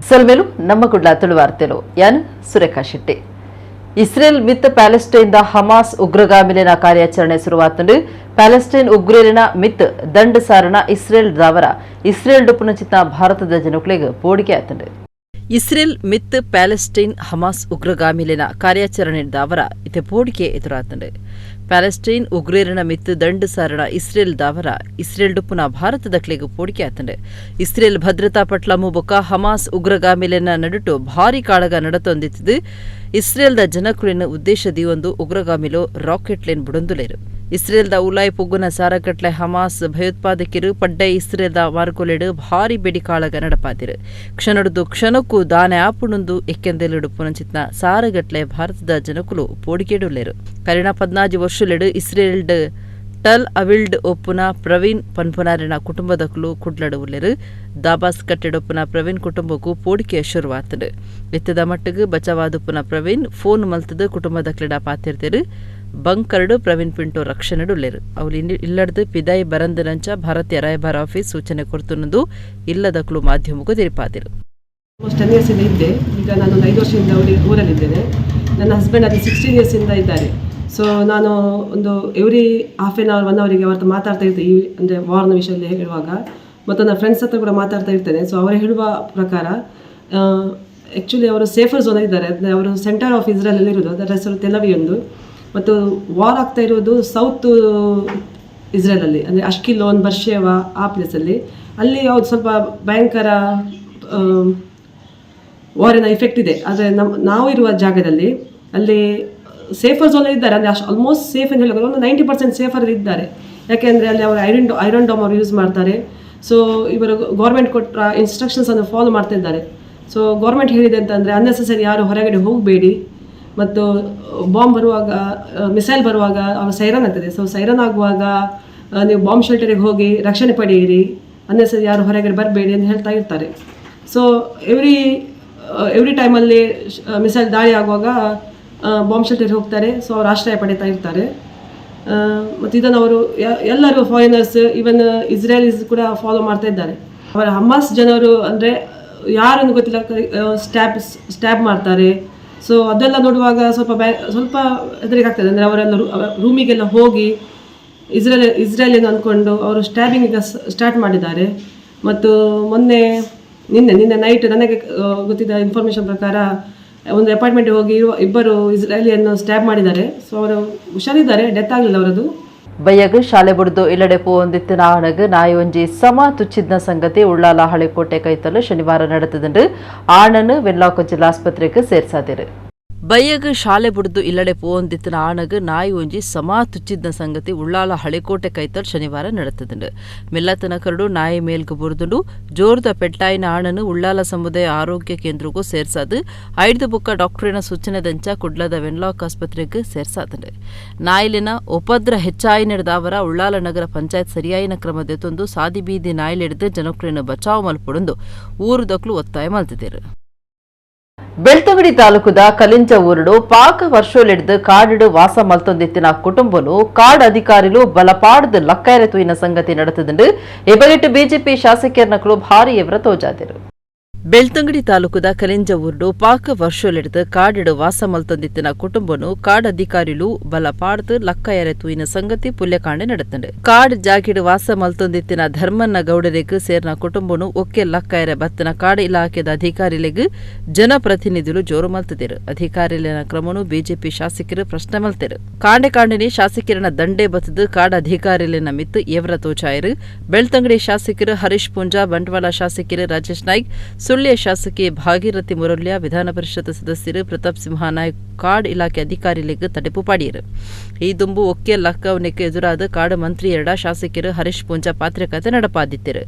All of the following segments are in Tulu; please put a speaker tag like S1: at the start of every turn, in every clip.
S1: ಸೊಲ್ಮೆಲು ನಮ್ಮ ಕುಡ್ಲ ತುಳುವಾರ್ತೆಲು. ಯಾನ್ ಸುರೇಖಾ ಶೆಟ್ಟಿ. ಇಸ್ರೇಲ್ ಮಿತ್ ಪ್ಯಾಲೆಸ್ಟೈನ್ the Hamas ಉಗ್ರಗಾಮಿಲಿನ ಕಾರ್ಯಾಚರಣೆ ಶುರುವಾತಂಡು. ಪ್ಯಾಲೆಸ್ಟೈನ್ ಉಗ್ರರಿನ ಮಿತ್ ದಂಡ್ ಸಾರಣ ಇಸ್ರೇಲ್ ದಾವರ ಇಸ್ರೇಲ್ ಡುಪ್ಪುನಚಿತ ಭಾರತದ ಜನಕುಲೆಗ್ ಪೋಡಿಗೆ ಆತಂಡು. ಇಸ್ರೇಲ್ ಮಿತ್ ಪ್ಯಾಲೆಸ್ಟೈನ್ ಹಮಾಸ್ ಉಗ್ರಗಾಮಿಲಿನ ಕಾರ್ಯಾಚರಣೆ ದಾವರ ಇತ್ತೆ ಪೋಡಿಕೆ ಎದುರಾತಂಡು. ಪ್ಯಾಲೆಸ್ಟೈನ್ ಉಗ್ರೇರನ ಮಿತ್ ದಂಡು ಸಾರಣ ಇಸ್ರೇಲ್ ದಾವರ ಇಸ್ರೇಲ್ ಡುಪ್ಪುನ ಭಾರತದಕ್ಲೆಗ್ ಪೋಡಿಕೆ ಆತಂಡು. ಇಸ್ರೇಲ್ ಭದ್ರತಾ ಪಟ್ಲಮು ಬೊಕ್ಕ ಹಮಾಸ್ ಉಗ್ರಗಾಮಿಲೆನ ನಡುಟು ಭಾರಿ ಕಾಳಗ ನಡತೊಂದಿತ್ತದು. ಇಸ್ರೇಲ್ದ ಜನಕುಲೆನ ಉದ್ದೇಶ ದೀವೊಂದು ಉಗ್ರಗಾಮಿಲು ರಾಕೆಟ್ಲೆನ್ ಬುಡೊಂದುಲೇರು. ಇಸ್ರೇಲ್ದ ಉಲಾಯ್ ಪೊಗ್ಗುನ ಸಾರಗಟ್ಲೆ ಹಮಾಸ್ ಭಯೋತ್ಪಾದಕರು ಪಡ್ಡೆ ಇಸ್ರೇಲ್ದ ಮಾರ್ಗೊಲೆಡ್ ಭಾರಿ ಬೆಡಿ ಕಾಳಗ ನಡಪಾದಿರು. ಕ್ಷಣಡ್ದು ಕ್ಷಣಕ್ಕೂ ದಾನೆ ಆಪುಣುಂದು ಎಕ್ಕೆಂದೆಲುಡು ಪುನಂಚಿತ್ನ ಸಾರಗಟ್ಲೆ ಭಾರತದ ಜನಕುಲು ಪೋಡಿಗೆಡುಲ್ಲೆರು. ಕರಿನ 14 ವರ್ಷಲೆಡ್ ಇಸ್ರೇಲ್ಡ್ ಟಲ್ ಅವಿಲ್ಡ್ ಒಪ್ಪುನ ಪ್ರವೀಣ್ ಪನ್ಪುನಾರಿನ ಕುಟುಂಬದಕುಲು ಕುಡ್ಲಡು ಉಲ್ಲೆರು. ದಾಬಾಸ್ ಕಟ್ಟೆಡೊಪ್ಪುನ ಪ್ರವೀಣ್ ಕುಟುಂಬಕ್ಕೂ ಪೋಡಿಕೆ ಶುರುವಾತಂಡು. ಇತ್ತದ ಮಟ್ಟಿಗೆ ಬಚಾವಾದುಪ್ಪುನ ಪ್ರವೀಣ್ ಫೋನ್ ಮಲ್ತದ ಕುಟುಂಬದಕ್ಲೆಡ ಪಾತಿರ್ತೆರು. ಬಂಕರ್ಡ್ ಪ್ರವೀಣ್ ಪಿಂಟೋ ರಕ್ಷಣೆಡುಲ್ಲೆರು. ಅವ್ಲು ಇಲ್ಲಡ್ದು ಪಿದಾಯಿ ಬರಂದನಂಚ ಭಾರತೀಯ ರಾಯಭಾರ ಆಫೀಸ್ ಸೂಚನೆ ಕೊರ್ತುನಂದು ಇಲ್ಲದಕ್ಲು ಮಾಧ್ಯಮಕ್ಕೂ ತೆರಿಪಾದಿರು.
S2: ಆಲ್ಮೋಸ್ಟ್ 10 ಇಯರ್ಸಿಂದ ಇದ್ದೆ. ಈಗ ನಾನು ಒಂದು 5 ವರ್ಷದಿಂದ ಊರಲ್ಲಿದ್ದೇನೆ. ನನ್ನ ಹಸ್ಬೆಂಡ್ ಅಲ್ಲಿ 16 ಇಯರ್ಸಿಂದ ಇದ್ದಾರೆ. ಸೊ ನಾನು ಒಂದು every half an hour, one ಅವರಿಗೆ ಅವ್ರ ಹತ್ರ ಮಾತಾಡ್ತಾ ಇದ್ದೆ, ಈ ಅಂದರೆ ವಾರ್ನ ವಿಷಯದಲ್ಲಿ ಹೇಳುವಾಗ. ಮತ್ತು ನನ್ನ ಫ್ರೆಂಡ್ಸ್ ಹತ್ರ ಕೂಡ ಮಾತಾಡ್ತಾ ಇರ್ತೇನೆ. ಸೊ ಅವರು ಹೇಳುವ ಪ್ರಕಾರ ಆ್ಯಕ್ಚುಲಿ ಅವರು ಸೇಫರ್ ಝೋನ್ ಇದ್ದಾರೆ. ಅಂದರೆ ಅವರು ಸೆಂಟರ್ ಆಫ್ ಇಸ್ರೇಲಲ್ಲಿ ಇರೋದು. ಅದರ ಹೆಸರು ತೆಲವಿ ಒಂದು. ಮತ್ತು ವಾರ್ ಆಗ್ತಾ ಇರೋದು ಸೌತ್ ಇಸ್ರೇಲಲ್ಲಿ, ಅಂದರೆ ಅಶ್ಕಿಲೋನ್, ಬರ್ಷೇವಾ ಆ ಪ್ಲೇಸಲ್ಲಿ. ಅಲ್ಲಿ ಯಾವುದು ಸ್ವಲ್ಪ ಭಯಂಕರ ವಾರಿನ ಇಫೆಕ್ಟ್ ಇದೆ. ಆದರೆ ನಾವು ಇರುವ ಜಾಗದಲ್ಲಿ ಅಲ್ಲಿ ಸೇಫರ್ ಝೋನ್ ಇದ್ದಾರೆ. ಅಂದರೆ ಅಷ್ಟು ಆಲ್ಮೋಸ್ಟ್ ಸೇಫ್ ಅಂತ ಹೇಳೋದು, ಒಂದು 90% ಸೇಫರ್ ಇದ್ದಾರೆ. ಯಾಕೆಂದರೆ ಅಲ್ಲಿ ಅವರು iron iron dome ಅವರು ಯೂಸ್ ಮಾಡ್ತಾರೆ. ಸೊ ಇವರು ಗೌರ್ಮೆಂಟ್ ಕೊಟ್ಟ ಇನ್ಸ್ಟ್ರಕ್ಷನ್ಸನ್ನು ಫಾಲೋ ಮಾಡ್ತಾ ಇದ್ದಾರೆ. ಸೊ ಗೌರ್ಮೆಂಟ್ ಹೇಳಿದೆ ಅಂತಂದರೆ, ಅನ್ನೆಸೆಸರಿ ಯಾರು ಹೊರಗಡೆ ಹೋಗಬೇಡಿ ಮತ್ತು ಬಾಂಬ್ ಬರುವಾಗ, ಮಿಸೈಲ್ ಬರುವಾಗ ಅವರ ಸೈರನ್ ಆಗ್ತದೆ. ಸೊ ಸೈರನ್ ಆಗುವಾಗ ನೀವು ಬಾಂಬ್ ಶೆಲ್ಟರಿಗೆ ಹೋಗಿ ರಕ್ಷಣೆ ಪಡೆಯಿರಿ, ಅನ್ನೆಸರಿ ಯಾರು ಹೊರಗಡೆ ಬರಬೇಡಿ ಅಂತ ಹೇಳ್ತಾ ಇರ್ತಾರೆ. So every every ಟೈಮಲ್ಲಿ ಮಿಸೈಲ್ ದಾಳಿ ಆಗುವಾಗ ಬಾಂಬ್ ಶೆಲ್ಟರ್ ಹೋಗ್ತಾರೆ. ಸೊ ಅವರು ಆಶ್ರಯ ಪಡಿತಾ ಇರ್ತಾರೆ. ಮತ್ತು ಇದನ್ನು ಅವರು ಎಲ್ಲರೂ ಫಾರಿನರ್ಸ್, ಇವನ್ ಇಸ್ರೇಲಿಸ್ ಕೂಡ ಫಾಲೋ ಮಾಡ್ತಾ ಇದ್ದಾರೆ. ಅವರ ಹಮಾಸ್ ಜನರು ಅಂದರೆ ಯಾರನ್ನು ಗೊತ್ತಿಲ್ಲ, ಸ್ಟ್ಯಾಬ್ ಸ್ಟ್ಯಾಬ್ ಮಾಡ್ತಾರೆ. ಸೊ ಅದೆಲ್ಲ ನೋಡುವಾಗ ಸ್ವಲ್ಪ ಹೆದರಿಕೆ ಆಗ್ತದೆ. ಅಂದರೆ ಅವರೆಲ್ಲ ರೂಮಿಗೆಲ್ಲ ಹೋಗಿ ಇಸ್ರೇಲಿನ ಅಂದ್ಕೊಂಡು ಅವರು ಸ್ಟ್ಯಾಬಿಂಗ್ ಈಗ ಸ್ಟಾರ್ಟ್ ಮಾಡಿದ್ದಾರೆ. ಮತ್ತು ಮೊನ್ನೆ ನಿನ್ನೆ ನಿನ್ನೆ ನೈಟ್ ನನಗೆ ಗೊತ್ತಿದ್ದ ಇನ್ಫಾರ್ಮೇಷನ್ ಪ್ರಕಾರ ಒಂದು ಅಪಾರ್ಟ್ಮೆಂಟ್ಗೆ ಹೋಗಿ ಇರುವ ಇಬ್ಬರು ಇಸ್ರೇಲಿಯನ್ನು ಸ್ಟ್ಯಾಬ್ ಮಾಡಿದ್ದಾರೆ. ಸೊ ಅವರು ಹುಷಾರಿದ್ದಾರೆ, ಡೆತ್ ಆಗಲಿಲ್ಲ ಅವರದು.
S1: ಬಯ್ಯಗ್ ಶಾಲೆ ಬುಡ್ದು ಇಲ್ಲಡೆ ಪೋವೊಂದಿತ್ತಿನ ಆಣಗ್ ನಾಯಿ ಒಂಜಿ ಸಮ ತುಚ್ಚಿದ್ನ ಸಂಗತಿ ಉಳ್ಳಾಲ ಹಳೆಕೋಟೆ ಕೈತಲು ಶನಿವಾರ ನಡೆತದಂಡು. ಆಣನು ವೆನ್ಲಾಕ್ ಜಿಲ್ಲಾಸ್ಪತ್ರೆಗೆ ಸೇರ್ಸಾದಿರು. ಬಯ್ಯಗ್ ಶಾಲೆ ಬುಡ್ದು ಇಲ್ಲಡೆ ಪೋವೊಂದಿತ್ತಿನ ಆಣಗ್ ನಾಯಿ ಒಂಜಿ ಸಮಾ ತುಚ್ಚಿದ್ನ ಸಂಗತಿ ಉಳ್ಳಾಲ ಹಳೆಕೋಟೆ ಕೈತಲ್ ಶನಿವಾರ ನಡೆತದಂಡು. ಮೆಲ್ಲತನ ಕರಡು ನಾಯಿ ಮೇಲ್ಗ್ ಬುರ್ದುಂಡು. ಜೋರ್ದ ಪೆಟ್ಟಾಯಿನ ಆಣನು ಉಳ್ಳಾಲ ಸಮುದಾಯ ಆರೋಗ್ಯ ಕೇಂದ್ರಕ್ಕೂ ಸೇರ್ಸಾದು ಐದು ಬೊಕ್ಕ ಡಾಕ್ಟರಿನ ಸೂಚನೆದಂಚ ಕುಡ್ಲದ ವೆನ್ಲಾಕ್ ಆಸ್ಪತ್ರೆಗೆ ಸೇರ್ಸಾದಂಡು. ನಾಯಿಲಿನ ಉಪದ್ರ ಹೆಚ್ಚಾಯಿ ನಡೆದಾವರ ಉಳ್ಳಾಲ ನಗರ ಪಂಚಾಯತ್ ಸರಿಯಾಯಿನ ಕ್ರಮ ದೆತೊಂದು ಸಾದಿ ಬೀದಿ ನಾಯಿಲೆಡ್ದು ಜನಕ್ರೆನ್ ಬಚಾವ್ ಮಲ್ಪೊಡುಂದು ಊರುದಕ್ಲು ಒತ್ತಾಯ ಮಲ್ತಿದ್ದೇರು. ಬೆಳ್ತಂಗಡಿ ತಾಲೂಕುದ ಕಲಿಂಜ ಊರುಡು ಪಾಕ ವರ್ಷೋಲೆಡ್ದು ಕಾಡಿಡು ವಾಸ ಮಲ್ತೊಂದಿತ್ತಿನ ಕುಟುಂಬನು ಕಾಡ್ ಅಧಿಕಾರಿಲು ಬಲಪಾಡ್ದು ಲಕ್ಕೈರೆ ತೂಯಿನ ಸಂಗತಿ ನಡೆತದಂಡು. ಈ ಬಗೆಟ್ ಬಿಜೆಪಿ ಶಾಸಕರ್ನಕುಲು ಭಾರಿ ಎವ್ರ ತೋಜಾದಿರು. ಬೆಳ್ತಂಗಡಿ ತಾಲೂಕುದ ಕಲಿಂಜ ಊರುಡು ಪಾಕ ವರ್ಷೋಲೆಡ್ದು ಕಾಡಿಡು ವಾಸ ಮಲ್ತೊಂದಿತ್ತಿನ ಕುಟುಂಬನು ಕಾಡ್ ಅಧಿಕಾರಿಲು ಬಲಪಾಡ್ದು ಲಕ್ಕಯರೆ ತೂಯಿನ ಸಂಗತಿ ಪುಲ್ಯಕಾಂಡೆ ನಡೆತಂಡು. ಕಾಡ್ ಜಾಗಿಡು ವಾಸ ಮಲ್ತೊಂದಿತ್ತಿನ ಧರ್ಮನ್ನ ಗೌಡರಿಗ್ ಸೇರ್ನ ಕುಟುಂಬನು ಒಕ್ಕೆ ಲಕ್ಕಯರೆ ಬತ್ತಿನ ಕಾಡ್ ಇಲಾಖೆದ ಅಧಿಕಾರಿಲೆಗ್ ಜನಪ್ರತಿನಿಧಿಲು ಜೋರು ಮಲ್ತದಿರು. ಅಧಿಕಾರಿಲಿನ ಕ್ರಮನು ಬಿಜೆಪಿ ಶಾಸಕರು ಪ್ರಶ್ನೆ ಮಲ್ತೆರು. ಕಾಂಡೆ ಕಾಂಡೆನಿ ಶಾಸಕರನ ದಂಡೆ ಬತ್ತದು ಕಾಡ್ ಅಧಿಕಾರಿಲಿನ ಮಿತ್ತು ಎವರ ತೋಚಾಯರು. ಬೆಳ್ತಂಗಡಿ ಶಾಸಕರು ಹರೀಶ್ ಪೂಂಜಾ, ಬಂಟ್ವಾಳ ಶಾಸಕರು ರಾಜೇಶ್ ನಾಯ್ಕ್, ಸುಳ್ಯ ಶಾಸಕಿ ಭಾಗೀರಥಿ ಮುರಲ್ಯ, ವಿಧಾನ ಪರಿಷತ್ ಸದಸ್ಯರು ಪ್ರತಾಪ್ ಸಿಂಹ ನಾಯ್ಕ್ ಕಾಡ್ ಇಲಾಖೆ ಅಧಿಕಾರಿಗಳಿಗೆ ತಡೆಪು ಪಾಡಿಯರು. ಈ ದುಂಬು ಒಕ್ಕೆ ಲಕ್ಕವನಿಗೆ ಎದುರಾದ ಕಾಡು ಮಂತ್ರಿ ಎರಡ ಶಾಸಕರು ಹರೀಶ್ ಪೂಂಜಾ ಪಾತ್ರಿಕತೆ ನಡಪಾದಿತ್ತರು.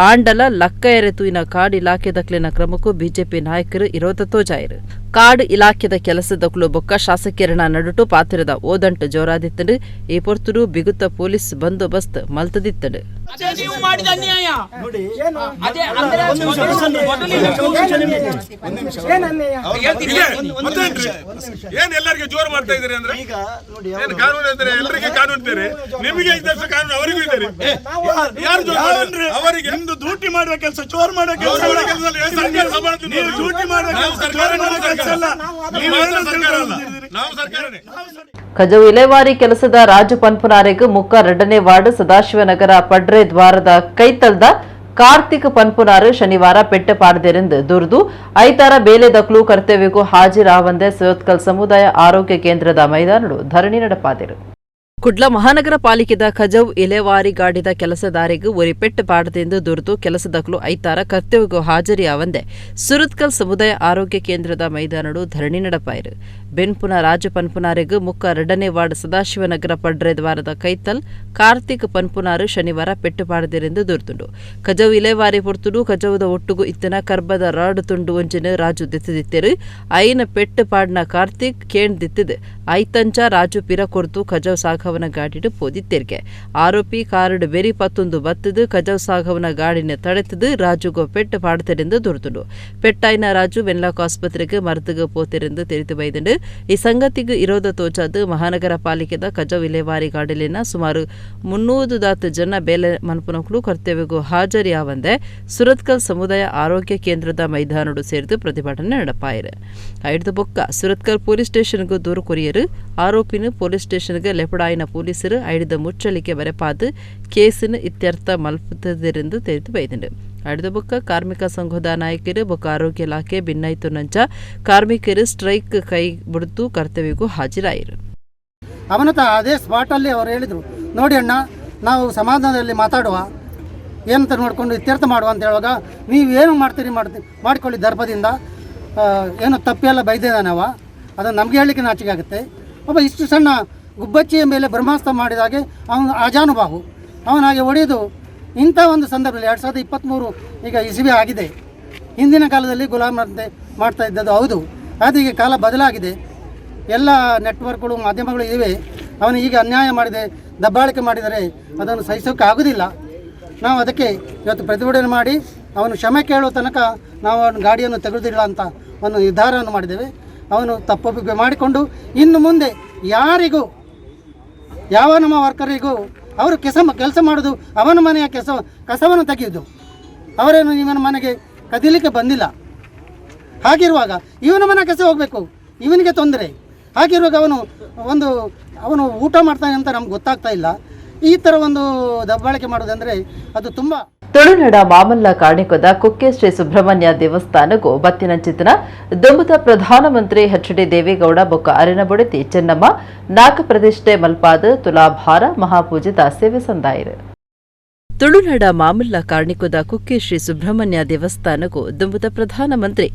S1: ಆಂಡಲ ಲಕ್ಕ ಎರೆತುಯಿನ ಕಾಡ್ ಇಲಾಖೆ ದಕ್ಲಿನ ಕ್ರಮಕ್ಕೂ ಬಿಜೆಪಿ ನಾಯಕರು ಇರೋದ ತೋಜಾಯರು. ಕಾಡ್ ಇಲಾಖೆದ ಕೆಲಸದಕ್ಲು ಬೊಕ್ಕ ಶಾಸಕರನ ನಡುಟು ಪಾತ್ರದ ಓದಂಟು ಜೋರಾದಿತ್ತಂಡು. ಈ ಪೊರ್ತುಡು ಬಿಗುತ್ತ ಪೊಲೀಸ್ ಬಂದೋಬಸ್ತ್ ಮಲ್ತದಿತ್ತಂಡು.
S3: ಅದೇ ನೀವು ಮಾಡಿದ ಅನ್ಯಾಯ. ಅದೇ ಅಂದ್ರೆ ಮೊದಲು ಏನ್ ಎಲ್ಲರಿಗೆ ಜೋರು ಮಾಡ್ತಾ ಇದ್ದೀರಿ ಅಂದ್ರೆ ಏನ್ ಕಾನೂನು ಅಂದ್ರೆ ಎಲ್ಲರಿಗೆ ಕಾನೂನು ಇದ್ದಾರೆ, ನಿಮಗೆ ಇದ್ದಷ್ಟು ಕಾನೂನು ಅವರಿಗೂ ಇದ್ದಾರೆ. ಯಾರು ಜೋರು ಅವರಿಗೆ?
S4: ನಿಮ್ದು ಡ್ಯೂಟಿ ಮಾಡುವ ಕೆಲಸ, ಚೋರ್ ಮಾಡೋ ಕೆಲಸ
S3: ಚೋರ್ ಮಾಡೋ ಕೆಲಸ ಅಲ್ಲ. ಸರ್ಕಾರ ಸಂಬಳ
S4: ನೀವು ಡ್ಯೂಟಿ ಮಾಡೋ
S3: ನಾವು
S4: ಕೆಲಸ,
S3: ಸರ್ಕಾರ
S4: ಚೋರ್ ಮಾಡೋ ಕೆಲಸ ಅಲ್ಲ.
S3: ನೀವು ಮಾತ್ರ ಸರ್ಕಾರ ಅಲ್ಲ, ನಾವು ಸರ್ಕಾರನೇ.
S1: ಕಜವು ಇಲೇವಾರಿ ಕೆಲಸದ ರಾಜು ಪನ್ಪುನಾರೆಗ್ ಮುಕ್ಕ 2ನೇ ವಾರ್ಡ್ ಸದಾಶಿವನಗರ ಪಡ್ರೆ ದ್ವಾರದ ಕೈತಲ್ದ ಕಾರ್ತಿಕ್ ಪನ್ಪುನಾರು ಶನಿವಾರ ಪೆಟ್ಟ ಪಾಡದೆರೆಂದು ದುರ್ದು ಐತಾರ ಬೇಲೆ ದಕ್ಲು ಕರ್ತವ್ಯಕ್ಕೂ ಹಾಜಿರಾವಂದೆ ಸೋತ್ಕಲ್ ಸಮುದಾಯ ಆರೋಗ್ಯ ಕೇಂದ್ರದ ಮೈದಾನಡು ಧರಣಿ ನಡಪಾದರು. ಕುಡ್ಲ ಮಹಾನಗರ ಪಾಲಿಕೆದ ಖಜವ್ ಇಲೇವಾರಿ ಗಾಡಿದ ಕೆಲಸದಾರಿಗೂ ಒರಿ ಪೆಟ್ಟು ಪಾಡದೆಂದು ದುರ್ದು ಕೆಲಸದಕ್ಲು ಐತಾರ ಕರ್ತವ್ಯಗೂ ಹಾಜರಿಯಾವಂದೆ ಸುರತ್ಕಲ್ ಸಮುದಾಯ ಆರೋಗ್ಯ ಕೇಂದ್ರದ ಮೈದಾನಡು ಧರಣಿ ನಡಪಾಯಿರು. ಬೆನ್ಪುನ ರಾಜು ಪನ್ಪುನಾರಿಗೂ ಮುಕ್ಕ 2ನೇ ವಾರ್ಡ್ ಸದಾಶಿವನಗರ ಪಡ್ರೆ ದ್ವಾರದ ಕೈತಲ್ ಕಾರ್ತಿಕ್ ಪನ್ಪುನಾರು ಶನಿವಾರ ಪೆಟ್ಟು ಪಾಡದಿರೆಂದು ದುರ್ತುಂಡು. ಕಜವು ಇಲೇವಾರಿ ಪೊರ್ತುಡು ಕಜವುದ ಒಟ್ಟುಗು ಇತ್ತನ ಕರ್ಬದ ರಾಡು ತುಂಡು ಒಂಜಿನ ರಾಜು ದಿತ್ತದಿತ್ತೆರು. ಐನ ಪೆಟ್ಟು ಪಾಡ್ನ ಕಾರ್ತಿಕ್ ಕೇಣ್ ದಿತ್ತದು ಐತಂಚ ರಾಜು ಪಿರ ಕೊರ್ತು ಕಜವು ಸಾಘವನ ಗಾಡಿಡು ಪೋದಿತ್ತೆರ್ಗೆ. ಆರೋಪಿ ಕಾರಡು ಬೆರಿ ಪತ್ತೊಂದು ಬತ್ತದು ಕಜವು ಸಾಘವನ ಗಾಡಿನ ತಡೆತದು ರಾಜುಗೋ ಪೆಟ್ಟು ಪಾಡ್ತೆರೆಂದು ದುರ್ತುಂಡು. ಪೆಟ್ಟಾಯ್ನ ರಾಜು ವೆನ್ಲಾಕ್ ಆಸ್ಪತ್ರೆಗೆ ಮರ್ತುಗ ಪೋತೆರೆಂದು ತಿಳಿದು ಬೈದಂಡು. ಈ ಸಂಗತಿಗೂ ಇರೋದ ತೋಚಾದು ಮಹಾನಗರ ಪಾಲಿಕೆದ ಕಜವು ಇಲೇವಾರಿ ಗಾಡಿಲಿನ ಸುಮಾರು 300 ದಾತು ಜನ ಬೇಲೆ ಮನ್ಪುನಕ್ಲು ಕರ್ತವ್ಯಗೂ ಹಾಜರಿಯಾವಂದೆ ಸುರತ್ಕಲ್ ಸಮುದಾಯ ಆರೋಗ್ಯ ಕೇಂದ್ರದ ಮೈದಾನಡು ಸೇರಿದು ಪ್ರತಿಭಟನೆ ನಡಪಾಯಿರು. ಐದು ಬೊಕ್ಕ ಸುರತ್ಕಲ್ ಪೊಲೀಸ್ ಸ್ಟೇಷನ್ಗೂ ದೂರು ಕೊರಿಯರು. ಆರೋಪಿನ ಪೊಲೀಸ್ ಸ್ಟೇಷನ್ಗೆ ಲೆಪಡಾಯಿನ ಪೊಲೀಸರು ಐಡಿದ ಮುಚ್ಚಳಿಕೆ ಬರೆಪಾದು ಕೇಸಿನ ಇತ್ಯರ್ಥ ಮಲ್ಪುತ್ತದಿರೆಂದು ತಿಳಿದು ಬೈದಂಡು. ಅಡಿದ ಬೊಕ್ಕ ಕಾರ್ಮಿಕ ಸಂಘದ ನಾಯಕರು ಬೊಕ್ಕ ಆರೋಗ್ಯ ಇಲಾಖೆ ಭಿನ್ನಾಯಿತು ನಂಚ ಕಾರ್ಮಿಕರು ಸ್ಟ್ರೈಕ್ ಕೈ ಬಿಡ್ತು ಕರ್ತವ್ಯಕ್ಕೂ ಹಾಜರಾಯಿರು.
S5: ಅವನತ ಅದೇ ಸ್ಪಾಟಲ್ಲಿ ಅವರು ಹೇಳಿದರು, ನೋಡಿ ಅಣ್ಣ ನಾವು ಸಮಾಧಾನದಲ್ಲಿ ಮಾತಾಡುವ, ಏನಂತ ನೋಡಿಕೊಂಡು ಇತ್ಯರ್ಥ ಮಾಡುವ ಅಂತ ಹೇಳುವಾಗ ನೀವೇನು ಮಾಡ್ತೀರಿ ಮಾಡಿಕೊಳ್ಳಿ ದರ್ಪದಿಂದ, ಏನು ತಪ್ಪೆಲ್ಲ ಬೈದಿದ್ದಾನವ, ಅದನ್ನು ನಮಗೆ ಹೇಳಲಿಕ್ಕೆ ನಾಚಿಕೆ ಆಗುತ್ತೆ. ಒಬ್ಬ ಇಷ್ಟು ಸಣ್ಣ ಗುಬ್ಬಚ್ಚಿಯ ಮೇಲೆ ಬ್ರಹ್ಮಾಸ್ತ್ರ ಮಾಡಿದಾಗೆ ಅವನು ಆಜಾನುಬಾಹು, ಅವನಾಗೆ ಹೊಡೆದು ಇಂಥ ಒಂದು ಸಂದರ್ಭದಲ್ಲಿ 2023 ಈಗ ಇಸುವೆ ಆಗಿದೆ. ಹಿಂದಿನ ಕಾಲದಲ್ಲಿ ಗುಲಾಮರಂತೆ ಮಾಡ್ತಾ ಇದ್ದದ್ದು ಹೌದು, ಆದರೆ ಈಗ ಕಾಲ ಬದಲಾಗಿದೆ, ಎಲ್ಲ ನೆಟ್ವರ್ಕ್ಗಳು ಮಾಧ್ಯಮಗಳು ಇವೆ. ಅವನು ಈಗ ಅನ್ಯಾಯ ಮಾಡಿದೆ, ದಬ್ಬಾಳಿಕೆ ಮಾಡಿದರೆ ಅದನ್ನು ಸಹಿಸೋಕ್ಕೆ ಆಗೋದಿಲ್ಲ. ನಾವು ಅದಕ್ಕೆ ಇವತ್ತು ಪ್ರತಿಭಟನೆ ಮಾಡಿ ಅವನು ಕ್ಷಮೆ ಕೇಳುವ ತನಕ ನಾವು ಅವನ ಗಾಡಿಯನ್ನು ತೆಗೆದಿಲ್ಲ ಅಂತ ಒಂದು ನಿರ್ಧಾರವನ್ನು ಮಾಡಿದ್ದೇವೆ. ಅವನು ತಪ್ಪೊಪ್ಪಿಗೆ ಮಾಡಿಕೊಂಡು ಇನ್ನು ಮುಂದೆ ಯಾರಿಗೂ, ಯಾವ ನಮ್ಮ ವರ್ಕರಿಗೂ ಅವರು ಕೆಲಸ ಮಾಡೋದು ಅವನ ಮನೆಯ ಕಸವನ್ನು ತೆಗೆಯುವುದು, ಅವರೇನು ಇವನ ಮನೆಗೆ ಕದೀಲಿಕ್ಕೆ ಬಂದಿಲ್ಲ. ಹಾಗಿರುವಾಗ ಇವನ ಮನೆ ಕಸ ಹೋಗಬೇಕು, ಇವನಿಗೆ ತೊಂದರೆ. ಹಾಗಿರುವಾಗ ಅವನು ಊಟ ಮಾಡ್ತಾನೆ ಅಂತ ನಮ್ಗೆ ಗೊತ್ತಾಗ್ತಾ ಇಲ್ಲ. ಈ ಥರ ಒಂದು ದಬ್ಬಾಳಿಕೆ ಮಾಡೋದಂದರೆ ಅದು ತುಂಬ.
S1: ತುಳುನಾಡ ಮಾಮಲ್ಲ ಕಾಣಿಕೊದ ಕುಕ್ಕೆ ಶ್ರೀ ಸುಬ್ರಹ್ಮಣ್ಯ ದೇವಸ್ಥಾನಕ್ಕೂ ಬತ್ತಿನಂಚಿತನ ದುಂಬುದ ಪ್ರಧಾನಮಂತ್ರಿ ಎಚ್ ಡಿ ದೇವೇಗೌಡ ಬೊಕ್ಕ ಅರಿನ ಬುಡತಿ ಚೆನ್ನಮ್ಮ ನಾಕ ಪ್ರತಿಷ್ಠೆ ಮಲ್ಪಾದ ತುಲಾಭಾರ ಮಹಾಪೂಜಿತ ಸೇವೆ ಸಂದಾಯರು. ತುಳುನಾಡ ಮಾಮಲ್ಲ ಕಾರ್ಣಿಕೊದ ಕುಕ್ಕೆ ಶ್ರೀ ಸುಬ್ರಹ್ಮಣ್ಯ ದೇವಸ್ಥಾನಕ್ಕೂ ದುಂಬುದ ಪ್ರಧಾನಮಂತ್ರಿ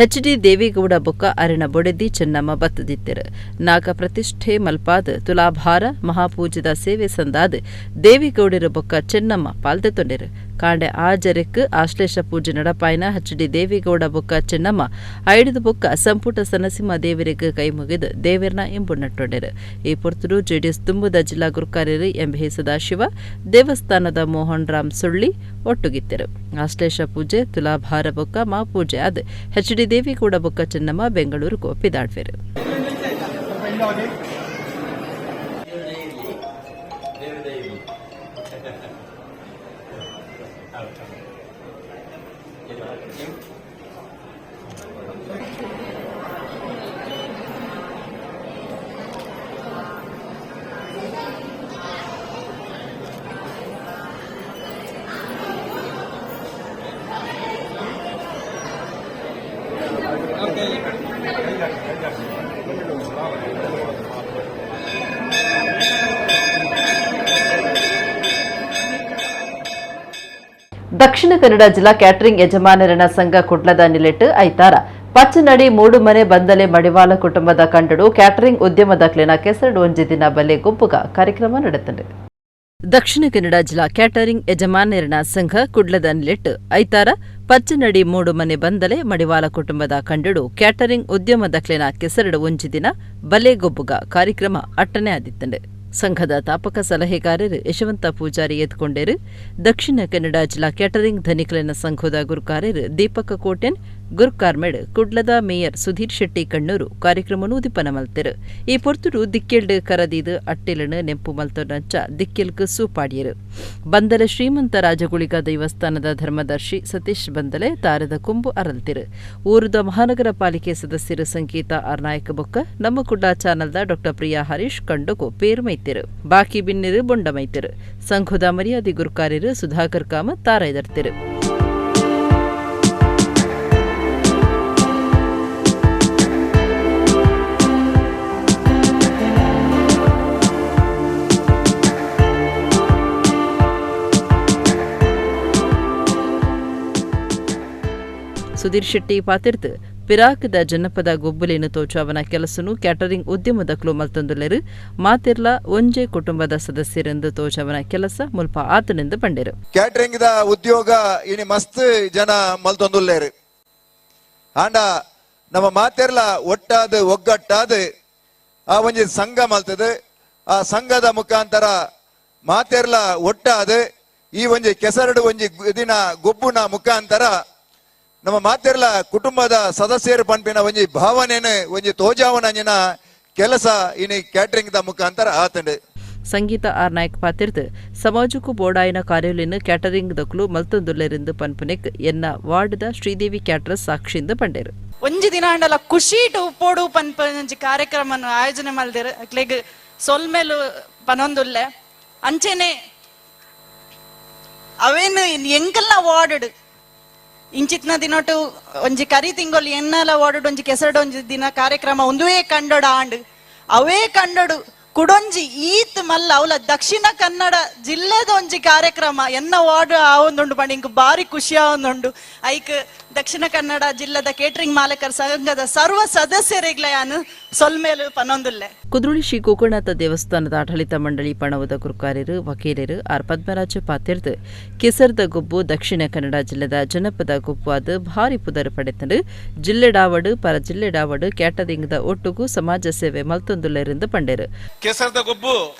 S1: ಎಚ್ ಡಿ ದೇವೇಗೌಡ ಬೊಕ್ಕ ಅರಿನ ಬೊಡೆದಿ ಚೆನ್ನಮ್ಮ ಬತ್ತದಿತ್ತೆರು. ನಾಗ ಪ್ರತಿಷ್ಠೆ ಮಲ್ಪಾದ ತುಲಾಭಾರ ಮಹಾಪೂಜಿತ ಸೇವೆ ಸಂದಾದ ದೇವೇಗೌಡರ ಬೊಕ್ಕ ಚೆನ್ನಮ್ಮ ಪಾಲ್ದೆ ತೊಂಡೆರು. ಕಾಂಡೆ ಆಜರೆಕ್ ಆಶ್ಲೇಷ ಪೂಜೆ ನಡಪಾಯನ ಎಚ್ ಡಿ ದೇವೇಗೌಡ ಬೊಕ್ಕ ಚೆನ್ನಮ್ಮ ಐಡಿದ ಬೊಕ್ಕ ಸಂಪುಟ ಸನಸಿಂಹ ದೇವರಿಗೆ ಕೈ ಮುಗಿದು ದೇವರನ್ನ ಎಂಬುನ್ನಟ್ಟೊಂಡೆರು. ಈ ಪೊರ್ತುಡು ಜೆಡಿಎಸ್ ತುಂಬುದ ಜಿಲ್ಲಾ ಗುರುಕಾರ್ಯರು ಎಂ ಎ ಸದಾಶಿವ, ದೇವಸ್ಥಾನದ ಮೋಹನ್ ರಾಮ್ ಸುಳ್ಳಿ ಒಟ್ಟುಗಿತ್ತರು. ಆಶ್ಲೇಷ ಪೂಜೆ ತುಲಾಭಾರ ಬೊಕ್ಕ ಮಾ ಪೂಜೆ ಆದ ಎಚ್ ಡಿ ದೇವೇಗೌಡ ಬೊಕ್ಕ ಚೆನ್ನಮ್ಮ ಬೆಂಗಳೂರಿಗೆ ಒಪ್ಪಿದಾಡ್ವೆರು. ದಕ್ಷಿಣ ಕನ್ನಡ ಜಿಲ್ಲಾ ಕ್ಯಾಟರಿಂಗ್ ಯಜಮಾನರನ ಸಂಘ ಕುಡ್ಲದ ನಿಲೆಟ್ಟು ಐತಾರ ಪಚ್ಚನಡಿ ಮೂಡುಮನೆ ಬಂದಲೆ ಮಡಿವಾಳ ಕುಟುಂಬದ ಕಂಡಡು ಕ್ಯಾಟರಿಂಗ್ ಉದ್ಯಮದ ಕ್ಲಿನ ಕೆಸರಡು ಒಂಜಿ ದಿನ ಬಲೆ ಗುಂಪುಗ ಕಾರ್ಯಕ್ರಮ ನಡೆತಂಡು. ದಕ್ಷಿಣ ಕನ್ನಡ ಜಿಲ್ಲಾ ಕ್ಯಾಟರಿಂಗ್ ಯಜಮಾನರನ ಸಂಘ ಕುಡ್ಲದ ನಿಲೆಟ್ಟು ಐತಾರ ಪಚ್ಚನಡಿ ಮೂಡುಮನೆ ಬಂದಲೆ ಮಡಿವಾಳ ಕುಟುಂಬದ ಕಂಡಡು ಕ್ಯಾಟರಿಂಗ್ ಉದ್ಯಮದ ಕ್ಲಿನ ಕೆಸರಡು ಒಂಜಿ ದಿನ ಬಲೆ ಗೊಬ್ಬುಗ ಕಾರ್ಯಕ್ರಮ ಅಟ್ಟನೆ ಆದಿತ್ತಂಡು. ಸಂಘದ ತಾಪಕ ಸಲಹೆಗಾರರು ಯಶವಂತ ಪೂಜಾರಿ ಎದ್ಕೊಂಡೇರು. ದಕ್ಷಿಣ ಕನ್ನಡ ಜಿಲ್ಲಾ ಕ್ಯಾಟರಿಂಗ್ ಧನಿಕಲಿನ ಸಂಘದ ಗುರುಕಾರರು ದೀಪಕ ಕೋಟೆನ್ ಗುರ್ಕಾರ್ಮೆಡ್ ಕುಡ್ಲದ ಮೇಯರ್ ಸುಧೀರ್ ಶೆಟ್ಟಿ ಕಣ್ಣೂರು ಕಾರ್ಯಕ್ರಮನು ಉದಿಪನ ಮಲ್ತೆರು. ಈ ಪೊರ್ತುಡು ದಿಕ್ಕೆಲ್ಡ್ ಕರದೀದ್ ಅಟ್ಟಿಲನು ನೆಂಪು ಮಲ್ತೊನಂಚ ದಿಕ್ಕೆಲ್ಗ್ ಸೂಪಾಡಿಯರು. ಬಂದಲೆ ಶ್ರೀಮಂತ ರಾಜಗುಳಿಗ ದೇವಸ್ಥಾನದ ಧರ್ಮದರ್ಶಿ ಸತೀಶ್ ಬಂದಲೆ ತಾರದ ಕೊಂಬು ಅರಲ್ತಿರು. ಊರುದ ಮಹಾನಗರ ಪಾಲಿಕೆ ಸದಸ್ಯರು ಸಂಗೀತ ಆರ್ ನಾಯಕ ಬೊಕ್ಕ ನಮ್ಮ ಕುಡ್ಲ ಚಾನಲ್ದ ಡಾಕ್ಟರ್ ಪ್ರಿಯಾ ಹರೀಶ್ ಕಂಡಗು ಪೇರು ಮೈತಿರು. ಬಾಕಿ ಬಿನ್ನಿರು ಬೊಂಡ ಮೈತಿರು. ಸಂಘದ ಮರ್ಯಾದೆ ಗುರುಕಾರ್ಯರು ಸುಧಾಕರ್ ಕಾಮತ್ ತಾರೈದರ್ತಿರು. ಸುಧೀರ್ ಶೆಟ್ಟಿ ಪಾತಿರ್ತು ಪಿರಾಕದ ಜನಪದ ಗೊಬ್ಬುಲೇನು ತೋಚಾವನ ಕೆಲಸನು ಕ್ಯಾಟರಿಂಗ್ ಉದ್ಯಮದಕ್ಲು ಮಲ್ತೊಂದುಲ್ಲೆರು. ಮಾತಿರ್ಲ ಒಂಜೆ ಕುಟುಂಬದ ಸದಸ್ಯರೆಂದು ತೋಚಾವನ ಕೆಲಸ ಮುಲ್ಪ ಆತನೆಂದು ಪಂಡೆರು.
S6: ಕ್ಯಾಟರಿಂಗ್ the ಉದ್ಯೋಗ ಇನಿ ಮಸ್ತ್ ಜನ ಮಲ್ತೊಂದುಲ್ಲೇರು. ಆಂಡ ನಮ್ಮ ಮಾತೆರ್ಲ ಒಟ್ಟಾದ ಒಗ್ಗಟ್ಟಾದ ಆ ಒಂಜಿ ಸಂಘ ಮಲ್ತದೆ. ಆ ಸಂಘದ ಮುಖಾಂತರ ಮಾತೆರ್ಲ ಒಟ್ಟಾದ ಈ ಒಂಜಿ ಕೆಸರಡು ಒಂಜಿ ದಿನ ಗೊಬ್ಬುನ ಮುಖಾಂತರ ನಮ್ಮ ಮಾತೆರ್ಲ ಕುಟುಂಬದ ಸದಸ್ಯರು ಪನ್ಪಿನ ಒಂಜಿ ಭಾವನೆನು ಒಂಜಿ ತೋಜಾವನಂಜಿನ ಕೆಲಸ ಇನಿ ಕ್ಯಾಟರಿಂಗ್ the ಮುಖಾಂತರ ಆತಂಡು.
S1: ಸಂಗೀತ ಆರ್ ನಾಯಕ್ ಪಾತಿರ್ದು ಸಮಾಜಕ್ಕೂ ಬೋಡಾಯಿನ ಕಾರ್ಯಲಿನ ಕ್ಯಾಟರಿಂಗ್ ದಕ್ಲು ಮಲ್ತೊಂದುಲ್ಲೆರೆಂದು ಪನ್ಪುನೆಕ್ ಎನ್ನ ವಾರ್ಡ್ದ ಶ್ರೀದೇವಿ ಕ್ಯಾಟರರ್ ಸಾಕ್ಷಿಂದ ಪಂಡೇರು.
S7: ಒಂಜಿ ದಿನ ಅಂಡಲ ಖುಷಿ ಉಪ್ಪೋಡು ಪನ್ಪಂಜಿ ಕಾರ್ಯಕ್ರಮ ಆಯೋಜನೆ ಮಲ್ದಿರು ಅಕ್ಲೆಗ್ ಸೊಲ್ಮೇಲು ಪನೊಂದುಲ್ಲೆ. ಅಂಚೆನೆ ಅವೇನು ಎಂಕಲ್ನ ವಾರ್ಡ್ ಇಂಚಿತ್ನ ದಿನೊಟು ಒಂಜಿ ಕರಿ ತಿಂಗೊಲು ಎನ್ನಲ ವಾರ್ಡ್ ಒಂಜಿ ಕೆಸರಡು ಒಂಜಿ ದಿನ ಕಾರ್ಯಕ್ರಮ ಒಂದುವೇ ಕಂಡೋಡು ಆಂಡ್ ಅವೇ ಕಂಡೋಡು ಕುಡೊಂಜಿ ಈತ್ ಮಲ್ಲ ಅವಲ ದಕ್ಷಿಣ ಕನ್ನಡ ಜಿಲ್ಲೆದ ಒಂಜಿ ಕಾರ್ಯಕ್ರಮ ಎನ್ನ ವಾರ್ಡ್ ಆವೊಂದುಂಡು ಪಂಡ ಇಂಕ್ ಬಾರಿ ಖುಷಿ ಆವೊಂದುಂಡು. ಐಕ್ ದಕ್ಷಿಣ ಕನ್ನಡ ಜಿಲ್ಲೆದ ಕೇಟರಿಂಗ್ ಮಾಲಕರ ಸಂಘದ ಸರ್ವ ಸದಸ್ಯರಿಗ್ಲ ಯಾನು ಸೊಲ್ಮೇಲು ಪನೊಂದುಲ್ಲೆ.
S1: ಕುದ್ರೋಳಿ ಶ್ರೀ ಗೋಕರ್ಣನಾಥ ದೇವಸ್ಥಾನದ ಆಡಳಿತ ಮಂಡಳಿ ಪಣವದ ಗುರುಕಾರ್ಯರು ವಕೀಲರು ಆರ್ ಪದ್ಮರಾಜ ಪಾತಿರ್ದು ಕೆಸರ್ದ ಗೊಬ್ಬು ದಕ್ಷಿಣ ಕನ್ನಡ ಜಿಲ್ಲೆದ ಜನಪದ ಗೊಬ್ಬು ಭಾರಿ ಪುದರ್ ಪಡೆತಂಡು. ಜಿಲ್ಲೆಡಾವಡು ಪರ ಜಿಲ್ಲೆಡಾವಡು ಕ್ಯಾಟರಿಂಗ್ದ ಒಟ್ಟುಗು ಸಮಾಜ ಸೇವೆ ಮಲ್ತೊಂದುಲ್ಲೆರೆಂದು ಪಂಡೇರು.
S8: ಕೆಸರ್ದ ಗೊಬ್ಬು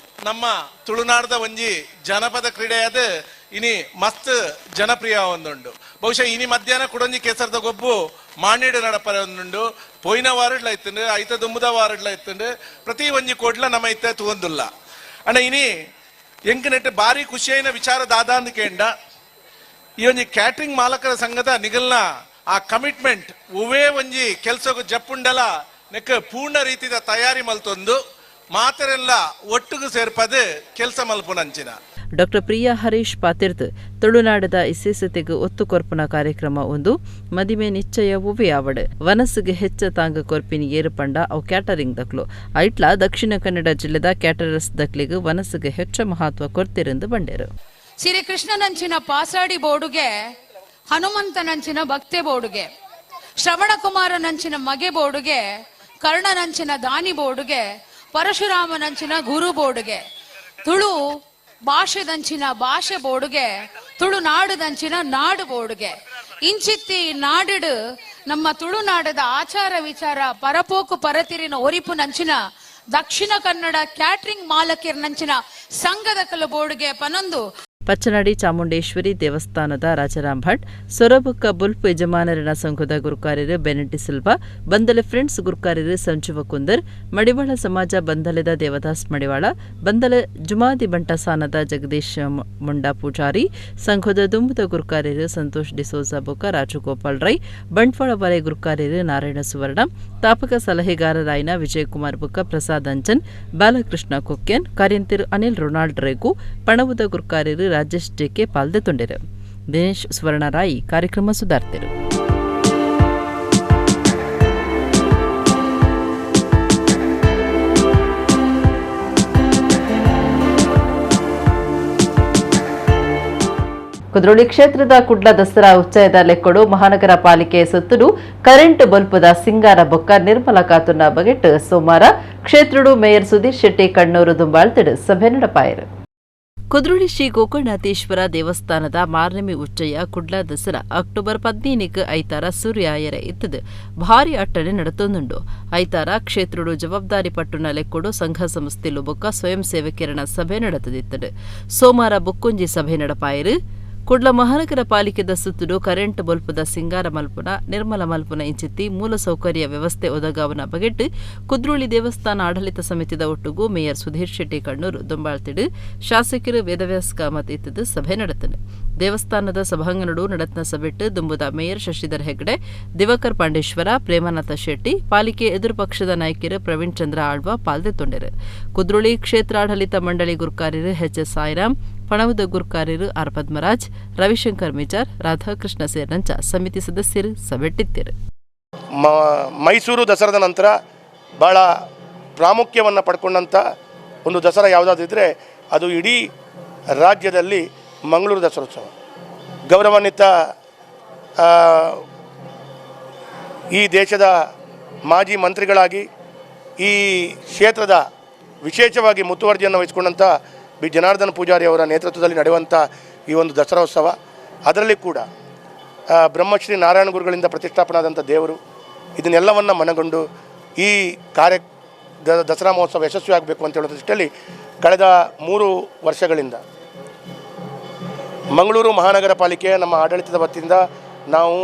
S8: ನಮ್ಮ ತುಳುನಾಡದ ಒಂಜಿ ಜನಪದ ಕ್ರೀಡೆಯಾದ ಇನಿ ಮಸ್ತ್ ಜನಪ್ರಿಯ ಒಂದುಂಡು. ಬಹುಶಃ ಇನಿ ಮಧ್ಯಾಹ್ನ ಕುಡೊಂಜಿ ಕೆಸರ್ದ ಗೊಬ್ಬು ಮಾಣಿಡು ನಡಪರೆ ಒಂದುಂಡು. ಪೋಯಿನ ವಾರಡ್ಲ ಇತ್ತಂಡು, ಐತ ದುಂಬುದ ವಾರಡ್ಲ ಇತ್ತಂಡು, ಪ್ರತಿ ಒಂಜಿ ಕೋಡ್ಲ ನಮ್ಮ ಐತ ತೂವೊಂದುಲ್ಲ. ಅಣ್ಣ ಇನಿ ಎಂಕ್ ನೆಟ್ ಬಾರಿ ಖುಷಿಯಾಯಿನ ವಿಚಾರ ದಾದಾ ಅಂದ್ ಕೇಂಡ ಈ ಒಂಜಿ ಕ್ಯಾಟರಿಂಗ್ ಮಾಲಕರ ಸಂಘದ ನಿಗಲ್ನ ಆ ಕಮಿಟ್ಮೆಂಟ್ ಒವೇ ಒಂಜಿ ಕೆಲ್ಸಗು ಜಪ್ಪುಂಡಲ ನೆಕ್ ಪೂರ್ಣ ರೀತಿದ ತಯಾರಿ ಮಲ್ತೊಂದು ಮಾತರೆಲ್ಲ ಒಟ್ಟುಗು ಸೇರ್ಪದು ಕೆಲಸ ಮಲ್ಪುನಂಚಿನ.
S1: ಡಾಕ್ಟರ್ ಪ್ರಿಯಾ ಹರೀಶ್ ಪಾತಿರ್ದು ತುಳುನಾಡದ ಇಸೇಸತೆಗೆ ಒತ್ತು ಕೊರ್ಪುನ ಕಾರ್ಯಕ್ರಮ ಒಂದು ಮದಿಮೆ ನಿಶ್ಚಯ ಆವಡ್ ವನಸ್ಸಿಗೆ ಹೆಚ್ಚ ತಾಂಗ ಕೊರ್ಪಿನ ಏರು ಪಂಡ ಅವು ಕ್ಯಾಟರಿಂಗ್ ದಕ್ಲು. ಐಟ್ಲ ದಕ್ಷಿಣ ಕನ್ನಡ ಜಿಲ್ಲೆದ ಕ್ಯಾಟರರ್ಸ್ ದಕ್ಲಿಗೆ ವನಸ್ಸಿಗೆ ಹೆಚ್ಚ ಮಹತ್ವ ಕೊರ್ತಿರೆಂದು ಬಂಡೇರು.
S9: ಶ್ರೀಕೃಷ್ಣನಂಚಿನ ಪಾಸಾಡಿ ಬೋಡುಗೆ, ಹನುಮಂತನಂಚಿನ ಭಕ್ತೆ ಬೋಡುಗೆ, ಶ್ರವಣಕುಮಾರನಂಚಿನ ಮಗೆ ಬೋಡುಗೆ, ಕರ್ಣನಂಚಿನ ದಾನಿ ಬೋಡುಗೆ, ಪರಶುರಾಮನಂಚಿನ ಗುರು ಬೋಡುಗೆ, ತುಳು ಭಾಷೆದಂಚಿನ ಭಾಷೆ ಬೋಡುಗೆ, ತುಳುನಾಡುದಂಚಿನ ನಾಡು ಬೋಡುಗೆ. ಇಂಚಿತ್ತಿ ನಾಡಿಡು ನಮ್ಮ ತುಳುನಾಡದ ಆಚಾರ ವಿಚಾರ ಪರಪೋಕು ಪರತಿರಿನ ಒರಿಪುನಂಚಿನ ದಕ್ಷಿಣ ಕನ್ನಡ ಕ್ಯಾಟರಿಂಗ್ ಮಾಲಕಿರ್ನಂಚಿನ ಸಂಘದ ಕಲ ಬೋಡುಗೆ ಪನೊಂದು.
S1: ಪಚ್ಚನಾಡಿ ಚಾಮುಂಡೇಶ್ವರಿ ದೇವಸ್ಥಾನದ ರಾಜಾರಾಮ್ ಭಟ್, ಸೊರಬುಕ್ಕ ಬುಲ್ಪ್ ಯಜಮಾನರಿನ ಸಂಘದ ಗುರುಕಾರ್ಯರು ಬೆನೆಟಿ ಸಿಲ್ವಾ, ಬಂದಲೆ ಫ್ರೆಂಡ್ಸ್ ಗುರುಕಾರ್ಯರು ಸಂಜೀವ ಕುಂದರ್, ಮಡಿವಾಳ ಸಮಾಜ ಬಂದಲೆದ ದೇವದಾಸ್ ಮಡಿವಾಳ, ಬಂದಲೆ ಜುಮಾದಿ ಬಂಟಸಾನದ ಜಗದೀಶ್ ಮುಂಡಾ ಪೂಜಾರಿ, ಸಂಘದ ದುಂಬುದ ಗುರುಕಾರ್ಯರು ಸಂತೋಷ್ ಡಿಸೋಜಾ ಬೊಕ್ಕ ರಾಜಗೋಪಾಲ್ ರೈ, ಬಂಟ್ವಾಳ ವಲಯ ಗುರುಕಾರ್ಯರು ನಾರಾಯಣ ಸುವರ್ಣ, ತಾಪಕ ಸಲಹೆಗಾರರಾಯನ ವಿಜಯಕುಮಾರ್ ಬೊಕ್ಕ ಪ್ರಸಾದ್ ಅಂಚನ್, ಬಾಲಕೃಷ್ಣ ಕೊಕ್ಕೆನ್, ಕಾರ್ಯಂತಿರು ಅನಿಲ್ ರೊನಾಲ್ಡ್ ರೇಗು, ಪಣವುದ ಗುರುಕಾರ್ಯರು ರಾಜೇಶ್ ಜೆಕೆ ಪಾಲ್ದೆ ತೊಂಡೆರು. ದಿನೇಶ್ ಸುವರ್ಣರಾಯಿ ಕಾರ್ಯಕ್ರಮ ಸುಧಾರ್ತಿರು. ಕುದ್ರೋಳಿ ಕ್ಷೇತ್ರದ ಕುಡ್ಲ ದಸರಾ ಉಚ್ಚಯದ ಲೆಕ್ಕಡು ಮಹಾನಗರ ಪಾಲಿಕೆ ಸುತ್ತಲೂ ಕರೆಂಟ್ ಬಲ್ಪದ ಸಿಂಗಾರ ಬೊಕ್ಕ ನಿರ್ಮಲ ಕಾತುನ ಬಗೆಟ್ ಸೋಮವಾರ ಕ್ಷೇತ್ರಡು ಮೇಯರ್ ಸುಧೀರ್ ಶೆಟ್ಟಿ ಕಣ್ಣೂರು ದುಂಬಾಳ್ತಿಡು ಸಭೆ ನಡಪಾಯರು. ಕುದ್ರೋಳಿ ಶ್ರೀ ಗೋಕರ್ಣನಾಥೇಶ್ವರ ದೇವಸ್ಥಾನದ ಮಾರ್ನಮಿ ಉಚ್ಚಯ ಕುಡ್ಲ ದಸರಾ ಅಕ್ಟೋಬರ್ 15ಕ್ಕೆ ಐತಾರ ಸೂರ್ಯಾಯರೆ ಇತ್ತದು ಭಾರಿ ಅಟ್ಟಣೆ ನಡತೊಂದುಂಡು. ಐತಾರ ಕ್ಷೇತ್ರಡು ಜವಾಬ್ದಾರಿ ಪಟ್ಟುನ ಲೆಕ್ಕೊಡು ಸಂಘ ಸಂಸ್ಥೆಲು ಬೊಕ್ಕ ಸ್ವಯಂ ಸೇವಕಿರಣ ಸಭೆ ನಡತದಿತ್ತದು. ಸೋಮಾರ ಬೊಕ್ಕೊಂಜಿ ಸಭೆ ನಡಪಾಯರು. ಕುಡ್ಲ ಮಹಾನಗರ ಪಾಲಿಕೆದ ಸುತ್ತುಡು ಕರೆಂಟ್ ಬೊಲ್ಪುದ ಸಿಂಗಾರ ಮಲ್ಪುನ ನಿರ್ಮಲ ಮಲ್ಪುನ ಇಂಚಿತ್ತಿ ಮೂಲಸೌಕರ್ಯ ವ್ಯವಸ್ಥೆ ಒದಗಾವನ ಬಗೆಟ್ ಕುದ್ರೋಳಿ ದೇವಸ್ಥಾನ ಆಡಳಿತ ಸಮಿತಿದ ಒಟ್ಟುಗು ಮೇಯರ್ ಸುಧೀರ್ ಶೆಟ್ಟಿ ಕಣ್ಣೂರು ದೊಂಬಾಳ್ತಿಡು ಶಾಸಕರು ವೇದವ್ಯಾಸ್ ಕಾಮತ್ ಇತ್ತದು ಸಭೆ ನಡೆತನು. ದೇವಸ್ಥಾನದ ಸಭಾಂಗಣಡು ನಡತ್ನ ಸಭೆಟ್ಟು ದುಂಬುದ ಮೇಯರ್ ಶಶಿಧರ್ ಹೆಗ್ಡೆ, ದಿವಾಕರ್ ಪಾಂಡೇಶ್ವರ, ಪ್ರೇಮನಾಥ ಶೆಟ್ಟಿ, ಪಾಲಿಕೆ ಎದುರು ಪಕ್ಷದ ನಾಯಕರು ಪ್ರವೀಣ್ ಚಂದ್ರ ಆಳ್ವ ಪಾಲ್ದೆತ್ತೊಂಡರು. ಕುದ್ರೋಳಿ ಕ್ಷೇತ್ರಾಡಳಿತ ಮಂಡಳಿ ಗುರ್ಕಾರ್ಯರು ಎಚ್ ಎಸ್ ಸಾಯಿರಾಮ್, ಪಣವದ ಗುರ್ಕಾರ್ಯರು ಆರ್ ಪದ್ಮರಾಜ್, ರವಿಶಂಕರ್ ಮಿಜಾರ್, ರಾಧಾಕೃಷ್ಣ ಸೇರಿದಂಚ ಸಮಿತಿ ಸದಸ್ಯರು ಸಭೆಟ್ಟಿದ್ದರು.
S10: ಮೈಸೂರು ದಸರಾದ ನಂತರ ಭಾಳ ಪ್ರಾಮುಖ್ಯವನ್ನು ಪಡ್ಕೊಂಡಂಥ ಒಂದು ದಸರಾ ಯಾವುದಾದ್ರಿದ್ದರೆ ಅದು ಇಡೀ ರಾಜ್ಯದಲ್ಲಿ ಮಂಗಳೂರು ದಸರೋತ್ಸವ. ಗೌರವಾನ್ವಿತ ಈ ದೇಶದ ಮಾಜಿ ಮಂತ್ರಿಗಳಾಗಿ ಈ ಕ್ಷೇತ್ರದ ವಿಶೇಷವಾಗಿ ಮುತುವರ್ಜಿಯನ್ನು ವಹಿಸಿಕೊಂಡಂಥ ಬಿ ಜನಾರ್ದನ ಪೂಜಾರಿ ಅವರ ನೇತೃತ್ವದಲ್ಲಿ ನಡೆಯುವಂಥ ಈ ಒಂದು ದಸರೋತ್ಸವ, ಅದರಲ್ಲಿ ಕೂಡ ಬ್ರಹ್ಮಶ್ರೀ ನಾರಾಯಣ ಗುರುಗಳಿಂದ ಪ್ರತಿಷ್ಠಾಪನಾದಂಥ ದೇವರು, ಇದನ್ನೆಲ್ಲವನ್ನು ಮನಗಂಡು ಈ ದಸರಾ ಮಹೋತ್ಸವ ಯಶಸ್ವಿ ಆಗಬೇಕು ಅಂತ ಹೇಳೋ ದೃಷ್ಟಿಯಲ್ಲಿ ಕಳೆದ 3 ವರ್ಷಗಳಿಂದ ಮಂಗಳೂರು ಮಹಾನಗರ ಪಾಲಿಕೆ ನಮ್ಮ ಆಡಳಿತದ ವತಿಯಿಂದ ನಾವು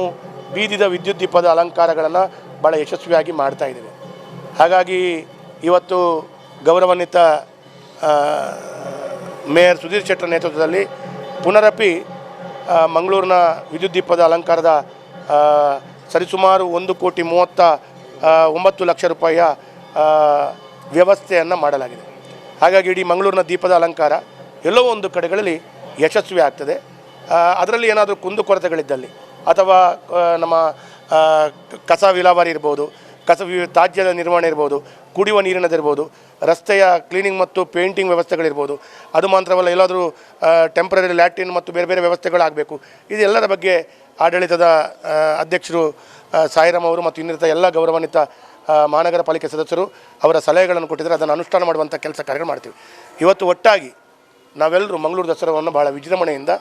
S10: ಬೀದಿದ ವಿದ್ಯುತ್ ದೀಪದ ಅಲಂಕಾರಗಳನ್ನು ಭಾಳ ಯಶಸ್ವಿಯಾಗಿ ಮಾಡ್ತಾಯಿದ್ದೇವೆ. ಹಾಗಾಗಿ ಇವತ್ತು ಗೌರವಾನ್ವಿತ ಮೇಯರ್ ಸುಧೀರ್ ಶೆಟ್ಟರ್ ನೇತೃತ್ವದಲ್ಲಿ ಪುನರಪಿ ಮಂಗಳೂರಿನ ವಿದ್ಯುತ್ ದೀಪದ ಅಲಂಕಾರದ ಸರಿಸುಮಾರು 1,39,00,000 ರೂಪಾಯಿಯ ವ್ಯವಸ್ಥೆಯನ್ನು ಮಾಡಲಾಗಿದೆ. ಹಾಗಾಗಿ ಇಡೀ ಮಂಗಳೂರಿನ ದೀಪದ ಅಲಂಕಾರ ಎಲ್ಲೋ ಒಂದು ಕಡೆಗಳಲ್ಲಿ ಯಶಸ್ವಿ ಆಗ್ತದೆ. ಅದರಲ್ಲಿ ಏನಾದರೂ ಕುಂದುಕೊರತೆಗಳಿದ್ದಲ್ಲಿ ಅಥವಾ ನಮ್ಮ ಕಸ ವಿಲೇವಾರಿ ಇರ್ಬೋದು, ಕಸ ತ್ಯಾಜ್ಯದ ನಿರ್ವಹಣೆ ಇರ್ಬೋದು, ಕುಡಿಯುವ ನೀರಿನದಿರ್ಬೋದು, ರಸ್ತೆಯ ಕ್ಲೀನಿಂಗ್ ಮತ್ತು ಪೇಂಟಿಂಗ್ ವ್ಯವಸ್ಥೆಗಳಿರ್ಬೋದು, ಅದು ಮಾತ್ರವಲ್ಲ ಎಲ್ಲಾದರೂ ಟೆಂಪ್ರರಿ ಲ್ಯಾಟ್ರಿನ್ ಮತ್ತು ಬೇರೆ ಬೇರೆ ವ್ಯವಸ್ಥೆಗಳಾಗಬೇಕು, ಇದೆಲ್ಲರ ಬಗ್ಗೆ ಆಡಳಿತದ ಅಧ್ಯಕ್ಷರು ಸಾಯಿರಾಮ್ ಅವರು ಮತ್ತು ಇನ್ನಿತರ ಎಲ್ಲ ಗೌರವಾನ್ವಿತ ಮಹಾನಗರ ಪಾಲಿಕೆ ಸದಸ್ಯರು ಅವರ ಸಲಹೆಗಳನ್ನು ಕೊಟ್ಟಿದ್ದಾರೆ. ಅದನ್ನು ಅನುಷ್ಠಾನ ಮಾಡುವಂಥ ಕೆಲಸ ಕಾರ್ಯಗಳು ಮಾಡ್ತೀವಿ. ಇವತ್ತು ಒಟ್ಟಾಗಿ ನಾವೆಲ್ಲರೂ ಮಂಗಳೂರು ದಸರಾವನ್ನು ಭಾಳ ವಿಜೃಂಭಣೆಯಿಂದ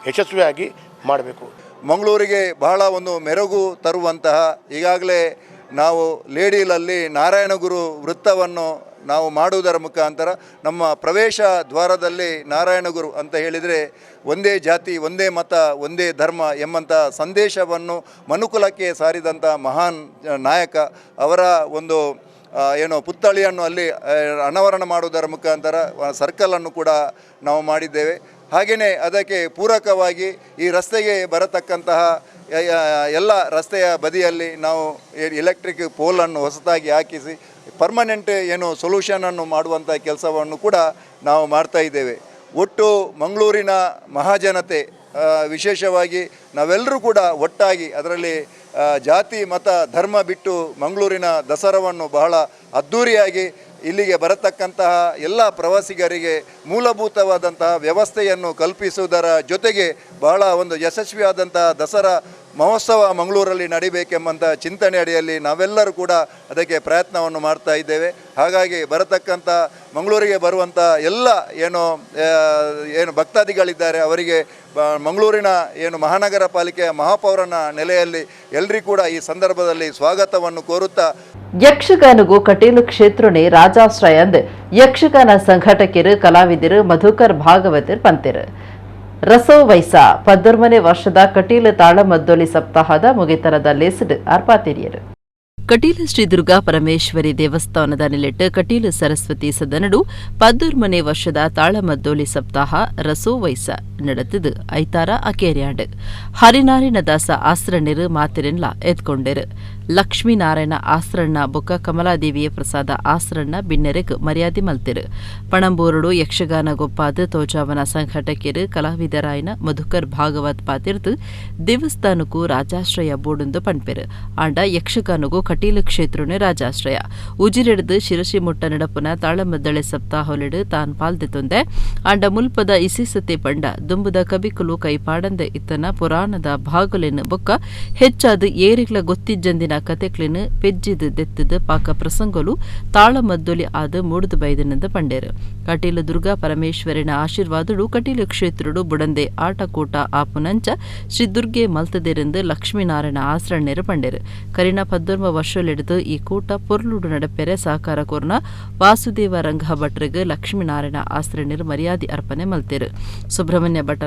S10: ಯಶಸ್ವಿಯಾಗಿ ಮಾಡಬೇಕು.
S6: ಮಂಗಳೂರಿಗೆ ಬಹಳ ಒಂದು ಮೆರುಗು ತರುವಂತಹ, ಈಗಾಗಲೇ ನಾವು ಲೇಡಿಲಲ್ಲಿ ನಾರಾಯಣಗುರು ವೃತ್ತವನ್ನು ನಾವು ಮಾಡುವುದರ ಮುಖಾಂತರ ನಮ್ಮ ಪ್ರವೇಶ ದ್ವಾರದಲ್ಲಿ ನಾರಾಯಣಗುರು ಅಂತ ಹೇಳಿದರೆ ಒಂದೇ ಜಾತಿ, ಒಂದೇ ಮತ, ಒಂದೇ ಧರ್ಮ ಎಂಬಂಥ ಸಂದೇಶವನ್ನು ಮನುಕುಲಕ್ಕೆ ಸಾರಿದಂಥ ಮಹಾನ್ ನಾಯಕ ಅವರ ಒಂದು ಏನು ಪುತ್ಥಳಿಯನ್ನು ಅಲ್ಲಿ ಅನಾವರಣ ಮಾಡುವುದರ ಮುಖಾಂತರ ಸರ್ಕಲನ್ನು ಕೂಡ ನಾವು ಮಾಡಿದ್ದೇವೆ. ಹಾಗೆಯೇ ಅದಕ್ಕೆ ಪೂರಕವಾಗಿ ಈ ರಸ್ತೆಗೆ ಬರತಕ್ಕಂತಹ ಎಲ್ಲ ರಸ್ತೆಯ ಬದಿಯಲ್ಲಿ ನಾವು ಎಲೆಕ್ಟ್ರಿಕ್ ಪೋಲನ್ನು ಹೊಸತಾಗಿ ಹಾಕಿಸಿ ಪರ್ಮನೆಂಟ್ ಏನು ಸೊಲ್ಯೂಷನನ್ನು ಮಾಡುವಂಥ ಕೆಲಸವನ್ನು ಕೂಡ ನಾವು ಮಾಡ್ತಾ ಇದ್ದೇವೆ. ಒಟ್ಟು ಮಂಗಳೂರಿನ ಮಹಾಜನತೆ ವಿಶೇಷವಾಗಿ ನಾವೆಲ್ಲರೂ ಕೂಡ ಒಟ್ಟಾಗಿ ಅದರಲ್ಲಿ ಜಾತಿ ಮತ ಧರ್ಮ ಬಿಟ್ಟು ಮಂಗಳೂರಿನ ದಸರಾವನ್ನು ಬಹಳ ಅದ್ಧೂರಿಯಾಗಿ ಇಲ್ಲಿಗೆ ಬರತಕ್ಕಂತಹ ಎಲ್ಲ ಪ್ರವಾಸಿಗರಿಗೆ ಮೂಲಭೂತವಾದಂತಹ ವ್ಯವಸ್ಥೆಯನ್ನು ಕಲ್ಪಿಸುವುದರ ಜೊತೆಗೆ ಬಹಳ ಒಂದು ಯಶಸ್ವಿಯಾದಂತಹ ದಸರಾ ಮಹೋತ್ಸವ ಮಂಗಳೂರಲ್ಲಿ ನಡಿಬೇಕೆಂಬಂಥ ಚಿಂತನೆ ಅಡಿಯಲ್ಲಿ ನಾವೆಲ್ಲರೂ ಕೂಡ ಅದಕ್ಕೆ ಪ್ರಯತ್ನವನ್ನು ಮಾಡ್ತಾ ಇದ್ದೇವೆ. ಹಾಗಾಗಿ ಬರತಕ್ಕಂಥ ಮಂಗಳೂರಿಗೆ ಬರುವಂಥ ಎಲ್ಲ ಏನು ಏನು ಭಕ್ತಾದಿಗಳಿದ್ದಾರೆ ಅವರಿಗೆ ಮಂಗಳೂರಿನ ಏನು ಮಹಾನಗರ ಪಾಲಿಕೆಯ ಮಹಾಪೌರನ ನೆಲೆಯಲ್ಲಿ ಎಲ್ಲರಿಗೂ ಕೂಡ ಈ ಸಂದರ್ಭದಲ್ಲಿ ಸ್ವಾಗತವನ್ನು ಕೋರುತ್ತಾ,
S1: ಯಕ್ಷಗಾನಗೂ ಕಟೀಲು ಕ್ಷೇತ್ರನೇ ರಾಜಾಶ್ರಯ ಅಂದ್ ಯಕ್ಷಗಾನ ಸಂಘಟಕರು ಕಲಾವಿದರು ಮಧುಕರ್ ಭಾಗವತರ್ ಪಂತೆರು. ರಸೋ ವೈಸ ಪದ್ದೊರ್ಮನೆ ವರ್ಷದ ಕಟೀಲು ತಾಳಮದ್ದೊಲಿ ಸಪ್ತಾಹದ ಮುಗಿತನದ ಲೇಸಡ್ ಅರ್ಪಾತಿರಿಯರು. ಕಟೀಲು ಶ್ರೀ ದುರ್ಗಾ ಪರಮೇಶ್ವರಿ ದೇವಸ್ಥಾನದ ನೆಲೆಟ್ಟು ಕಟೀಲು ಸರಸ್ವತಿ ಸದನಡು ಪದ್ದೊರ್ಮನೆ ವರ್ಷದ ತಾಳಮದ್ದೋಲಿ ಸಪ್ತಾಹ ರಸೋ ವೈಸ ನಡೆತದು ಐತಾರ ಅಕೇರ್ಯಾಂಡ್. ಹರಿನಾರಿನ ದಾಸ ಆಸ್ರಣ್ಣರು ಮಾತಿರೆನ್ಲ ಎತ್ಕೊಂಡೆರು. ಲಕ್ಷ್ಮೀನಾರಾಯಣ ಆಸ್ರಣ್ಣ ಬೊಕ್ಕ ಕಮಲಾದೇವಿಯ ಪ್ರಸಾದ ಆಸ್ರಣ್ಣ ಬಿನ್ನೆರೆಗ್ ಮರ್ಯಾದೆ ಮಲ್ತೆರು. ಪಣಂಬೂರುಡು ಯಕ್ಷಗಾನ ಗೊಪ್ಪಾದ ತೋಜಾವನ ಸಂಘಟಕರು ಕಲಾವಿದರಾಯನ ಮಧುಕರ್ ಭಾಗವತ್ ಪಾತಿರ್ದು ದೇವಸ್ಥಾನಕ್ಕೂ ರಾಜಾಶ್ರಯ ಬೋಡುಂದು ಪಣ್ಪೆರು. ಆಂಡ ಯಕ್ಷಗಾನಗೂ ಕಟೀಲು ಕ್ಷೇತ್ರನೇ ರಾಜಾಶ್ರಯ. ಉಜಿರೆಡ್ದು ಶಿರಸಿ ಮುಟ್ಟ ನಡಪುನ ತಾಳಮದ್ದಳೆ ಸಪ್ತಾಹೊಲೆಡು ತಾನ್ ಪಾಲ್ದೆ ತೊಂದೆ. ಆಂಡ ಮುಲ್ಪದ ಇಸಿಸತೆ ಪಂಡ ದುಂಬುದ ಕಬಿಕುಲು ಕೈಪಾಡಂದೆ ಇತ್ತನ ಪುರಾಣದ ಭಾಗುಲೆನ್ ಬೊಕ್ಕ ಹೆಚ್ಚಾದ ಏರಿಗ್ಲ ಗೊತ್ತಿಜ್ಜಂದಿನ ಕತೆಕ್ಲೆನ್ ಪೆಜ್ಜಿದ್ ದೆತ್ತದ ಪಾಕ ಪ್ರಸಂಗಲು ತಾಳಮದ್ದೊಲಿ ಆದ ಮೂಡುದು ಬೈದನಂದ ಪಂಡೇರು. ಕಟೀಲು ದುರ್ಗಾ ಪರಮೇಶ್ವರಿನ ಆಶೀರ್ವಾದಡು ಕಟೀಲು ಕ್ಷೇತ್ರಡು ಬುಡಂದೆ ಆಟಕೂಟ ಆಪುನಂಚ ಶ್ರೀ ದುರ್ಗೆ ಮಲ್ತದೆರೆಂದು ಲಕ್ಷ್ಮೀನಾರಾಯಣ ಆಸ್ರಣ್ಣೆರು ಪಂಡೆರು. ಕರಿನ 19 ವರ್ಷಲೆಡ್ದು ಈ ಕೂಟ ಪೊರ್ಲುಡು ನಡಪೆರೆ ಸಹಕಾರ ಕೋರ್ನ ವಾಸುದೇವ ರಂಗ ಭಟ್ರಿಗೆ ಲಕ್ಷ್ಮೀನಾರಾಯಣ ಆಸ್ರಣ್ಣರು ಮರ್ಯಾದೆ ಅರ್ಪಣೆ ಮಲ್ತೆರು. ಸುಬ್ರಹ್ಮಣ್ಯ ಭಟ್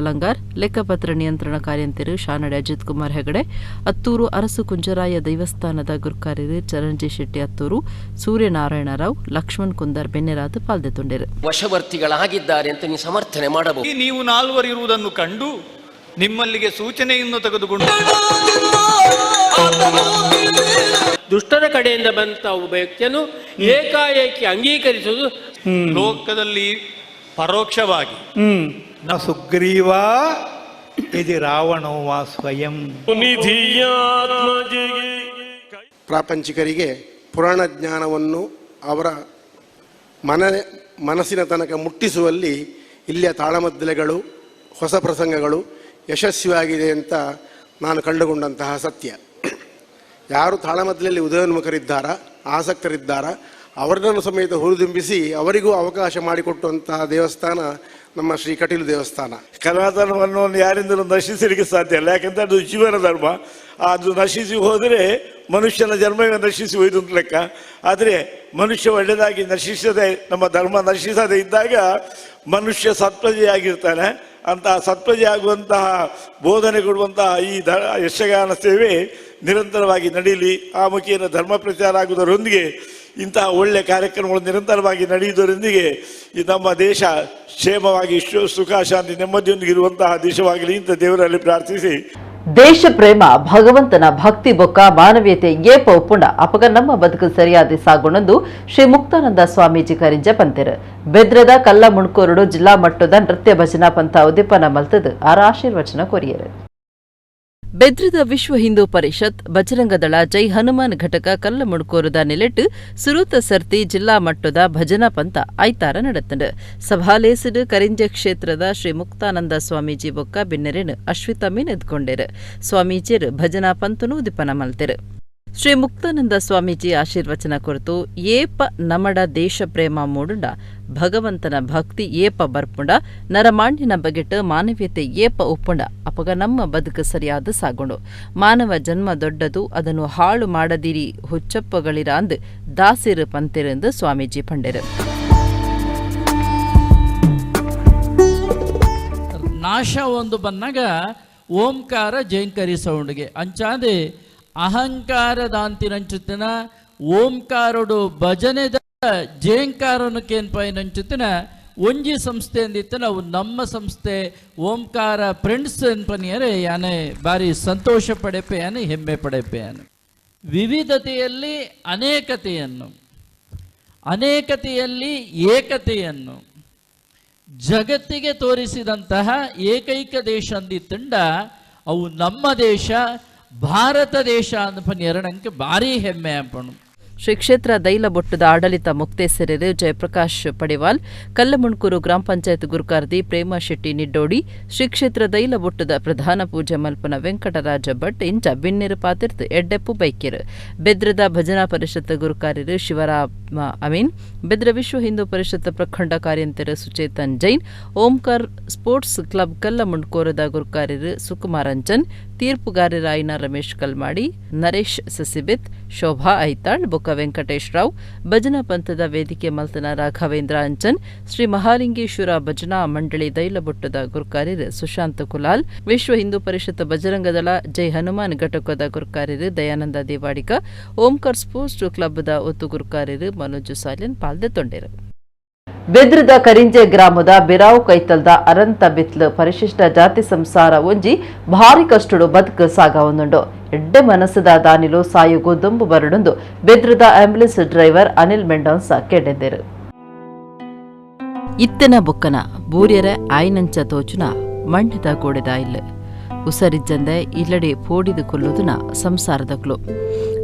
S1: ಲೆಕ್ಕಪತ್ರ ನಿಯಂತ್ರಣ ಕಾರ್ಯಂತೆರು ಶಾನಡೆ ಅಜಿತ್ ಕುಮಾರ್ ಹೆಗಡೆ, ಅತ್ತೂರು ಅರಸು ಕುಂಜರಾಯ ದೇವಸ್ಥಾನದ ಗುರ್ಕಾರ್ಯರು ಚರಂಜಿ ಶೆಟ್ಟಿ ಅತ್ತೂರು, ಸೂರ್ಯನಾರಾಯಣರಾವ್, ಲಕ್ಷ್ಮಣ್ ಕುಂದರ್ ಬೆನ್ನೆರಾದ ಪಾಲ್ದೆತೊಂಡೆರು.
S11: ವಶವರ್ತಿಗಳಾಗಿದ್ದಾರೆ ಅಂತ ನೀವು ಸಮರ್ಥನೆ ಮಾಡಬಹುದು.
S12: ನೀವು ನಾಲ್ವರಿರುವುದನ್ನು ಕಂಡು ನಿಮ್ಮಲ್ಲಿಗೆ ಸೂಚನೆಯನ್ನು ತೆಗೆದುಕೊಂಡು
S13: ದುಷ್ಟರ ಕಡೆಯಿಂದ ಬಂತ ಒಬ್ಬ ವ್ಯಕ್ತಿಯನ್ನು ಏಕಾಏಕಿ ಅಂಗೀಕರಿಸುವುದು
S12: ಲೋಕದಲ್ಲಿ ಪರೋಕ್ಷವಾಗಿ
S14: ನ ಸುಗ್ರೀವ ಇದು ರಾವಣೋ ವಾ ಸ್ವಯಂ.
S15: ಪ್ರಾಪಂಚಿಕರಿಗೆ ಪುರಾಣ ಜ್ಞಾನವನ್ನು ಅವರ ಮನಸ್ಸಿನ ತನಕ ಮುಟ್ಟಿಸುವಲ್ಲಿ ಇಲ್ಲಿಯ ತಾಳಮದ್ದಲೆಗಳು, ಹೊಸ ಪ್ರಸಂಗಗಳು ಯಶಸ್ವಿಯಾಗಿದೆ ಅಂತ ನಾನು ಕಂಡುಕೊಂಡಂತಹ ಸತ್ಯ. ಯಾರು ತಾಳಮದ್ದಲೆಯಲ್ಲಿ ಉದಯೋನ್ಮುಖರಿದ್ದಾರ, ಆಸಕ್ತರಿದ್ದಾರ ಅವರನ್ನು ಸಮೇತ ಹುರಿದುಂಬಿಸಿ ಅವರಿಗೂ ಅವಕಾಶ ಮಾಡಿಕೊಟ್ಟಂತಹ ದೇವಸ್ಥಾನ ನಮ್ಮ ಶ್ರೀ ಕಟೀಲು ದೇವಸ್ಥಾನ.
S4: ಸನಾತನವನ್ನು ಯಾರಿಂದಲೂ ನಶಿಸಲಿಕ್ಕೆ ಸಾಧ್ಯ ಇಲ್ಲ, ಯಾಕಂದರೆ ಅದು ಜೀವನ ಧರ್ಮ. ಅದು ನಶಿಸಿ ಹೋದರೆ ಮನುಷ್ಯನ ಜನ್ಮವೇ ನಶಿಸಿ ಹೋಯಿತು ಅಂತ ಲೆಕ್ಕ. ಆದರೆ ಮನುಷ್ಯ ಒಳ್ಳೆಯದಾಗಿ ನಶಿಸದೆ, ನಮ್ಮ ಧರ್ಮ ನಶಿಸದೆ ಇದ್ದಾಗ ಮನುಷ್ಯ ಸತ್ಪ್ರಜೆಯಾಗಿರ್ತಾನೆ. ಅಂತಹ ಸತ್ಪ್ರಜೆ ಆಗುವಂತಹ ಬೋಧನೆ ಕೊಡುವಂತಹ ಈ ಯಕ್ಷಗಾನ ಸೇವೆ ನಿರಂತರವಾಗಿ ನಡೀಲಿ. ಆ ಮುಖೇನ ಧರ್ಮ ಪ್ರಚಾರ ಆಗುವುದರೊಂದಿಗೆ ಇಂತಹ ಒಳ್ಳೆಯ ಕಾರ್ಯಕ್ರಮಗಳು ನಿರಂತರವಾಗಿ ನಡೆಯುವುದರೊಂದಿಗೆ ಈ ನಮ್ಮ ದೇಶ ಕ್ಷೇಮವಾಗಿ ಸುಖ ಶಾಂತಿ ನೆಮ್ಮದಿಯೊಂದಿಗೆ ಇರುವಂತಹ ದೇಶವಾಗಲಿ ಅಂತ ದೇವರಲ್ಲಿ ಪ್ರಾರ್ಥಿಸಿ.
S1: ದೇಶ ಪ್ರೇಮ, ಭಗವಂತನ ಭಕ್ತಿ ಬೊಕ್ಕ ಮಾನವೀಯತೆ ಏಪ ಉಪ್ಪುಂಡ ಅಪಗ ನಮ್ಮ ಬದುಕು ಸರಿಯಾದ ಸಾಗುಣಂದು ಶ್ರೀ ಮುಕ್ತಾನಂದ ಸ್ವಾಮೀಜಿ ಕರಿಂಜ ಪಂತೆರು. ಬೆದ್ರದ ಕಲ್ಲ ಮುಣ್ಕೋರುಡು ಜಿಲ್ಲಾ ಮಟ್ಟದ ನೃತ್ಯ ಭಜನಾ ಪಂಥ ಉದ್ದೀಪನ ಮಲ್ತದು ಆರ ಆಶೀರ್ವಚನ ಕೊರಿಯರು. ಬೆದ್ರದ ವಿಶ್ವ ಹಿಂದೂ ಪರಿಷತ್ ಬಜರಂಗದಳ ಜೈ ಹನುಮಾನ್ ಘಟಕ ಕಲ್ಲಮುಣ್ಕೋರುದ ನೆಲೆಟ್ಟು ಸುರೂತ ಸರ್ತಿ ಜಿಲ್ಲಾ ಮಟ್ಟದ ಭಜನಾ ಪಂಥ ಐತಾರ ನಡೆತಂಡು. ಸಭಾಲೇಸಿಡು ಕರಿಂಜ ಕ್ಷೇತ್ರದ ಶ್ರೀ ಮುಕ್ತಾನಂದ ಸ್ವಾಮೀಜಿ ಬೊಕ್ಕ ಬಿನ್ನೆರೆನು ಅಶ್ವಿತಾ ಮೀನ್ ಎದ್ಕೊಂಡೇರು. ಸ್ವಾಮೀಜಿಯರು ಭಜನಾ ಪಂಥನು ಉದ್ದೀಪನ ಮಲ್ತೆರು. ಶ್ರೀ ಮುಕ್ತಾನಂದ ಸ್ವಾಮೀಜಿ ಆಶೀರ್ವಚನ ಕುರಿತು ಏಪ ನಮಡ ದೇಶ ಪ್ರೇಮ ಮೂಡುಂಡ, ಭಗವಂತನ ಭಕ್ತಿ ಏಪ ಬರ್ಪುಂಡ, ನರಮಾಣ್ಯನ ಬಗೆಟ್ ಮಾನವೀಯತೆ ಏಪ ಉಪ್ಪುಂಡ ಅಪಗ ನಮ್ಮ ಬದುಕು ಸರಿಯಾದ ಸಾಗುಂಡು. ಮಾನವ ಜನ್ಮ ದೊಡ್ಡದು, ಅದನ್ನು ಹಾಳು ಮಾಡದಿರಿ ಹುಚ್ಚಪ್ಪಗಳಿರ ಅಂದು ದಾಸಿರು ಪಂತೆರೆಂದು ಸ್ವಾಮೀಜಿ ಪಂಡೆರು.
S16: ನಾಶ ಒಂದು ಬಂದಾಗ ಓಂಕಾರ ಜಯಂಕರಿ ಸೌಂಡ್ಗೆ ಅಂಚಾದೆ ಅಹಂಕಾರದಾಂತಿನಂಚುತ್ತಿನ ಓಂಕಾರಡು ಭಜನೆದ ಜೇಂಕಾರನು ಕೇನ್ಪಾಯಿನಂಚುತ್ತಿನ ಒಂಜಿ ಸಂಸ್ಥೆ ಅಂದಿತ್ತು ನಾವು ನಮ್ಮ ಸಂಸ್ಥೆ ಓಂಕಾರ ಫ್ರೆಂಡ್ಸ್ ಅನ್ಪನಿಯರೆ ಯಾನೆ ಭಾರಿ ಸಂತೋಷ ಪಡೆಪೆ ಯಾನೆ ಹೆಮ್ಮೆ ಪಡೆಪೆ ಯಾನೆ. ವಿವಿಧತೆಯಲ್ಲಿ ಅನೇಕತೆಯನ್ನು, ಅನೇಕತೆಯಲ್ಲಿ ಏಕತೆಯನ್ನು ಜಗತ್ತಿಗೆ ತೋರಿಸಿದಂತಹ ಏಕೈಕ ದೇಶ ಅಂದಿತ್ತಂಡ ಅವು ನಮ್ಮ ದೇಶ ಭಾರತ ದೇಶ ಅಂದಪನಿಯರಣಂಗೆ ಭಾರಿ ಹೆಮ್ಮೆ ಅಪ್ಪಣು.
S1: ಶ್ರೀ ಕ್ಷೇತ್ರ ದೈಲಬೊಟ್ಟದ ಆಡಳಿತ ಮುಕ್ತೇಸರರು ಜಯಪ್ರಕಾಶ್ ಪಡಿವಾಲ್, ಕಲ್ಲಮುಣ್ಕೂರು ಗ್ರಾಮ ಪಂಚಾಯತ್ ಗುರುಕಾರ್ದಿ ಪ್ರೇಮ ಶೆಟ್ಟಿ ನಿಡ್ಡೋಡಿ, ಶ್ರೀ ಕ್ಷೇತ್ರ ದೈಲಬೊಟ್ಟದ ಪ್ರಧಾನ ಪೂಜೆ ಮಲ್ಪನ ವೆಂಕಟರಾಜ ಭಟ್ ಇಂಚ ಬಿನ್ನೆರು ಪಾತಿರ್ತು ಎಡ್ಡೆಪ್ಪು ಬೈಕೆರು. ಬೆದ್ರದ ಭಜನಾ ಪರಿಷತ್ ಗುರುಕಾರ್ಯರು ಶಿವರಾಮ ಅಮೀನ್, ಬೆದ್ರ ವಿಶ್ವ ಹಿಂದೂ ಪರಿಷತ್ ಪ್ರಖಂಡ ಕಾರ್ಯಂತರು ಸುಚೇತನ್ ಜೈನ್, ಓಂಕಾರ್ ಸ್ಪೋರ್ಟ್ಸ್ ಕ್ಲಬ್ ಕಲ್ಲಮುಣ್ಕೋರದ ಗುರುಕಾರ್ಯರು ಸುಕುಮಾರಂಚನ್, ತೀರ್ಪುಗಾರರಾಯಿನ ರಮೇಶ್ ಕಲ್ಮಾಡಿ, ನರೇಶ್ ಸಸಿಬಿತ್, ಶೋಭಾ ಐತಾಳ್, ಬೊಕ್ಕ ವೆಂಕಟೇಶ್ ರಾವ್, ಭಜನಾ ಪಂಥದ ವೇದಿಕೆ ಮಲ್ತನ ರಾಘವೇಂದ್ರ ಅಂಚನ್, ಶ್ರೀ ಮಹಾಲಿಂಗೇಶ್ವರ ಭಜನಾ ಮಂಡಳಿ ದೈಲಬೊಟ್ಟದ ಗುರುಕಾರ್ಯರು ಸುಶಾಂತ ಕುಲಾಲ್, ವಿಶ್ವ ಹಿಂದೂ ಪರಿಷತ್ ಬಜರಂಗದಳ ಜೈ ಹನುಮಾನ್ ಘಟಕದ ಗುರುಕಾರ್ಯರು ದಯಾನಂದ ದೇವಾಡಿಗ, ಓಂಕಾರ್ ಸ್ಪೋರ್ಟ್ಸ್ ಕ್ಲಬ್ದ ಒತ್ತು ಗುರುಕಾರ್ಯರು ಮನೋಜ್ ಸಾಲಿಯನ್ ಪಾಲ್ದೆತೊಂಡೆರು. ಬೆದ್ರದ ಕರಿಂಜೆ ಗ್ರಾಮದ ಬಿರಾವ್ ಕೈತಲ್ದ ಅರಂತ ಬಿತ್ಲು ಪರಿಶಿಷ್ಟ ಜಾತಿ ಸಂಸಾರ ಒಂಜಿ ಭಾರಿ ಕಷ್ಟಡು ಬದುಕು ಸಾಗವೊಂದುಂಡು. ಎಡ್ಡೆ ಮನಸ್ಸದ ದಾನಿಲು ಸಾಯುಗು ದುಂಬು ಬರಡುಂದು ಬೆದ್ರದ ಆಂಬ್ಯುಲೆನ್ಸ್ ಡ್ರೈವರ್ ಅನಿಲ್ ಮೆಂಡೋನ್ಸಾ ಕೆಡೆದರು. ಇತ್ತನ ಬೊಕ್ಕನ ಬೂರ್ಯರ ಆಯ್ನಂಚ ತೋಚುನ ಮಣ್ಣದ ಗೋಡೆದ ಇಲ್ಲ ಉಸರಿಜ್ಜಂದೆ ಇಲ್ಲಡೆ ಪೋಡಿದು ಕೊಲ್ಲುದುನ ಸಂಸಾರದಕ್ಲು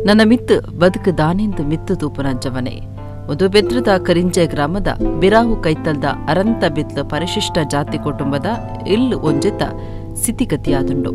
S1: ನನ್ನ ಮಿತ್ತು ಬದುಕು ದಾನೆಂದು ಮಿತ್ತು ತೂಪುನ ಜವನೆ. ಒಂದು ಬೆದ್ರದ ಕರಿಂಜೆ ಗ್ರಾಮದ ಬಿರಾವು ಕೈತಲ್ದ ಅರಂತ ಬಿತ್ಲು ಪರಿಶಿಷ್ಟ ಜಾತಿ ಕುಟುಂಬದ ಇಲ್ಲು ಒಂಜೆತ ಸ್ಥಿತಿಗತಿಯಾದುಂಡು.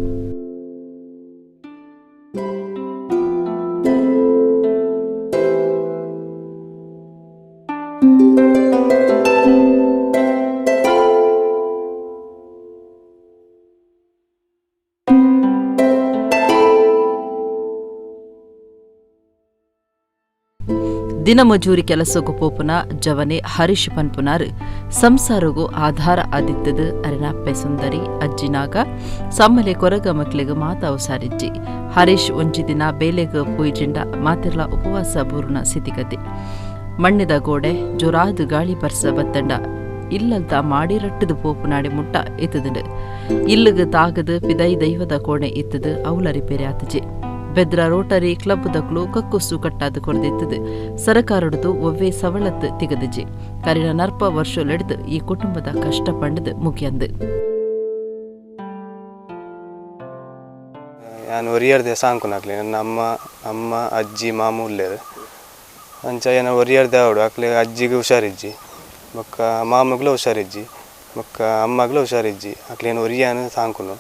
S1: ದಿನಮಜೂರಿ ಕೆಲಸಗು ಪೋಪುನ ಜವನೆ ಹರೀಶ್ ಪನ್ಪುನಾರು ಸಂಸಾರಗು ಆಧಾರ ಆದಿತ್ತದು ಅರೆನಪ್ಪೆ ಸುಂದರಿ ಅಜ್ಜಿನಾಗ ಸಮ್ಮಲೆ ಕೊರಗ ಮಕ್ಳಿಗೆ ಮಾತಾವು ಸಾರಿಜ್ಜಿ. ಹರೀಶ್ ಒಂಜಿ ದಿನ ಬೇಲೆಗ್ ಪೂಯ್ಜಿಂಡ ಮಾತೆರ್ಲ ಉಪವಾಸ ಬೂರುನ ಸ್ಥಿತಿಗತಿ. ಮಣ್ಣಿದ ಗೋಡೆ ಜೊರಾದು ಗಾಳಿ ಬರ್ಸ ಬತ್ತಂಡ ಇಲ್ಲಲ್ದ ಮಾಡಿರಟ್ಟದು ಪೋಪುನಾಡಿ ಮುಟ್ಟ ಇತ್ತದುಂಡು. ಇಲ್ಲಗ್ ತಾಗದು ಪಿದೈ ದೈವದ ಕೋಣೆ ಇತ್ತದು ಅವಲ ರಿಪೇರಿ ಆತಜೆ. ಬೆದ್ರ ರೋಟರಿ ಕ್ಲಬ್ ದಕ್ಲು ಕಕ್ಕುಸು ಕಟ್ಟಾದು ಕೊರದಿತ್ತದು ಸರಕಾರಡ್ದು ಒವ್ವೇ ಸವಲತ್ತು ತಿಗದಿಜೆ. ಕರಿನ ನರ್ಪ ವರ್ಷಲೆಡ್ದು ಈ ಕುಟುಂಬದ ಕಷ್ಟ ಪಂಡದು ಮುಗಿಯಂದು.
S17: ನಾನು ಒರಿಯರ್ದೆ ಸಾಂಕುನಾಕ್ಲೆ ನನ್ನ ಅಮ್ಮ ಅಮ್ಮ ಅಜ್ಜಿ ಮಾಮ ಉಲ್ಲೇರು ಅಂಚ ಏನ ಒರಿಯರ್ದೆ ಅವಡು ಅಕ್ಲೆ ಅಜ್ಜಿಗೆ ಹುಷಾರಿಜ್ಜಿ ಬೊಕ್ಕ ಮಾಮಗ್ಲ ಹುಷಾರಿಜ್ಜಿ ಬೊಕ್ಕ ಅಮ್ಮಗ್ಲ ಹುಷಾರಿಜ್ಜಿ ಅಕ್ಲೇನು ಒರಿಯಾನ ಸಾಂಕುನು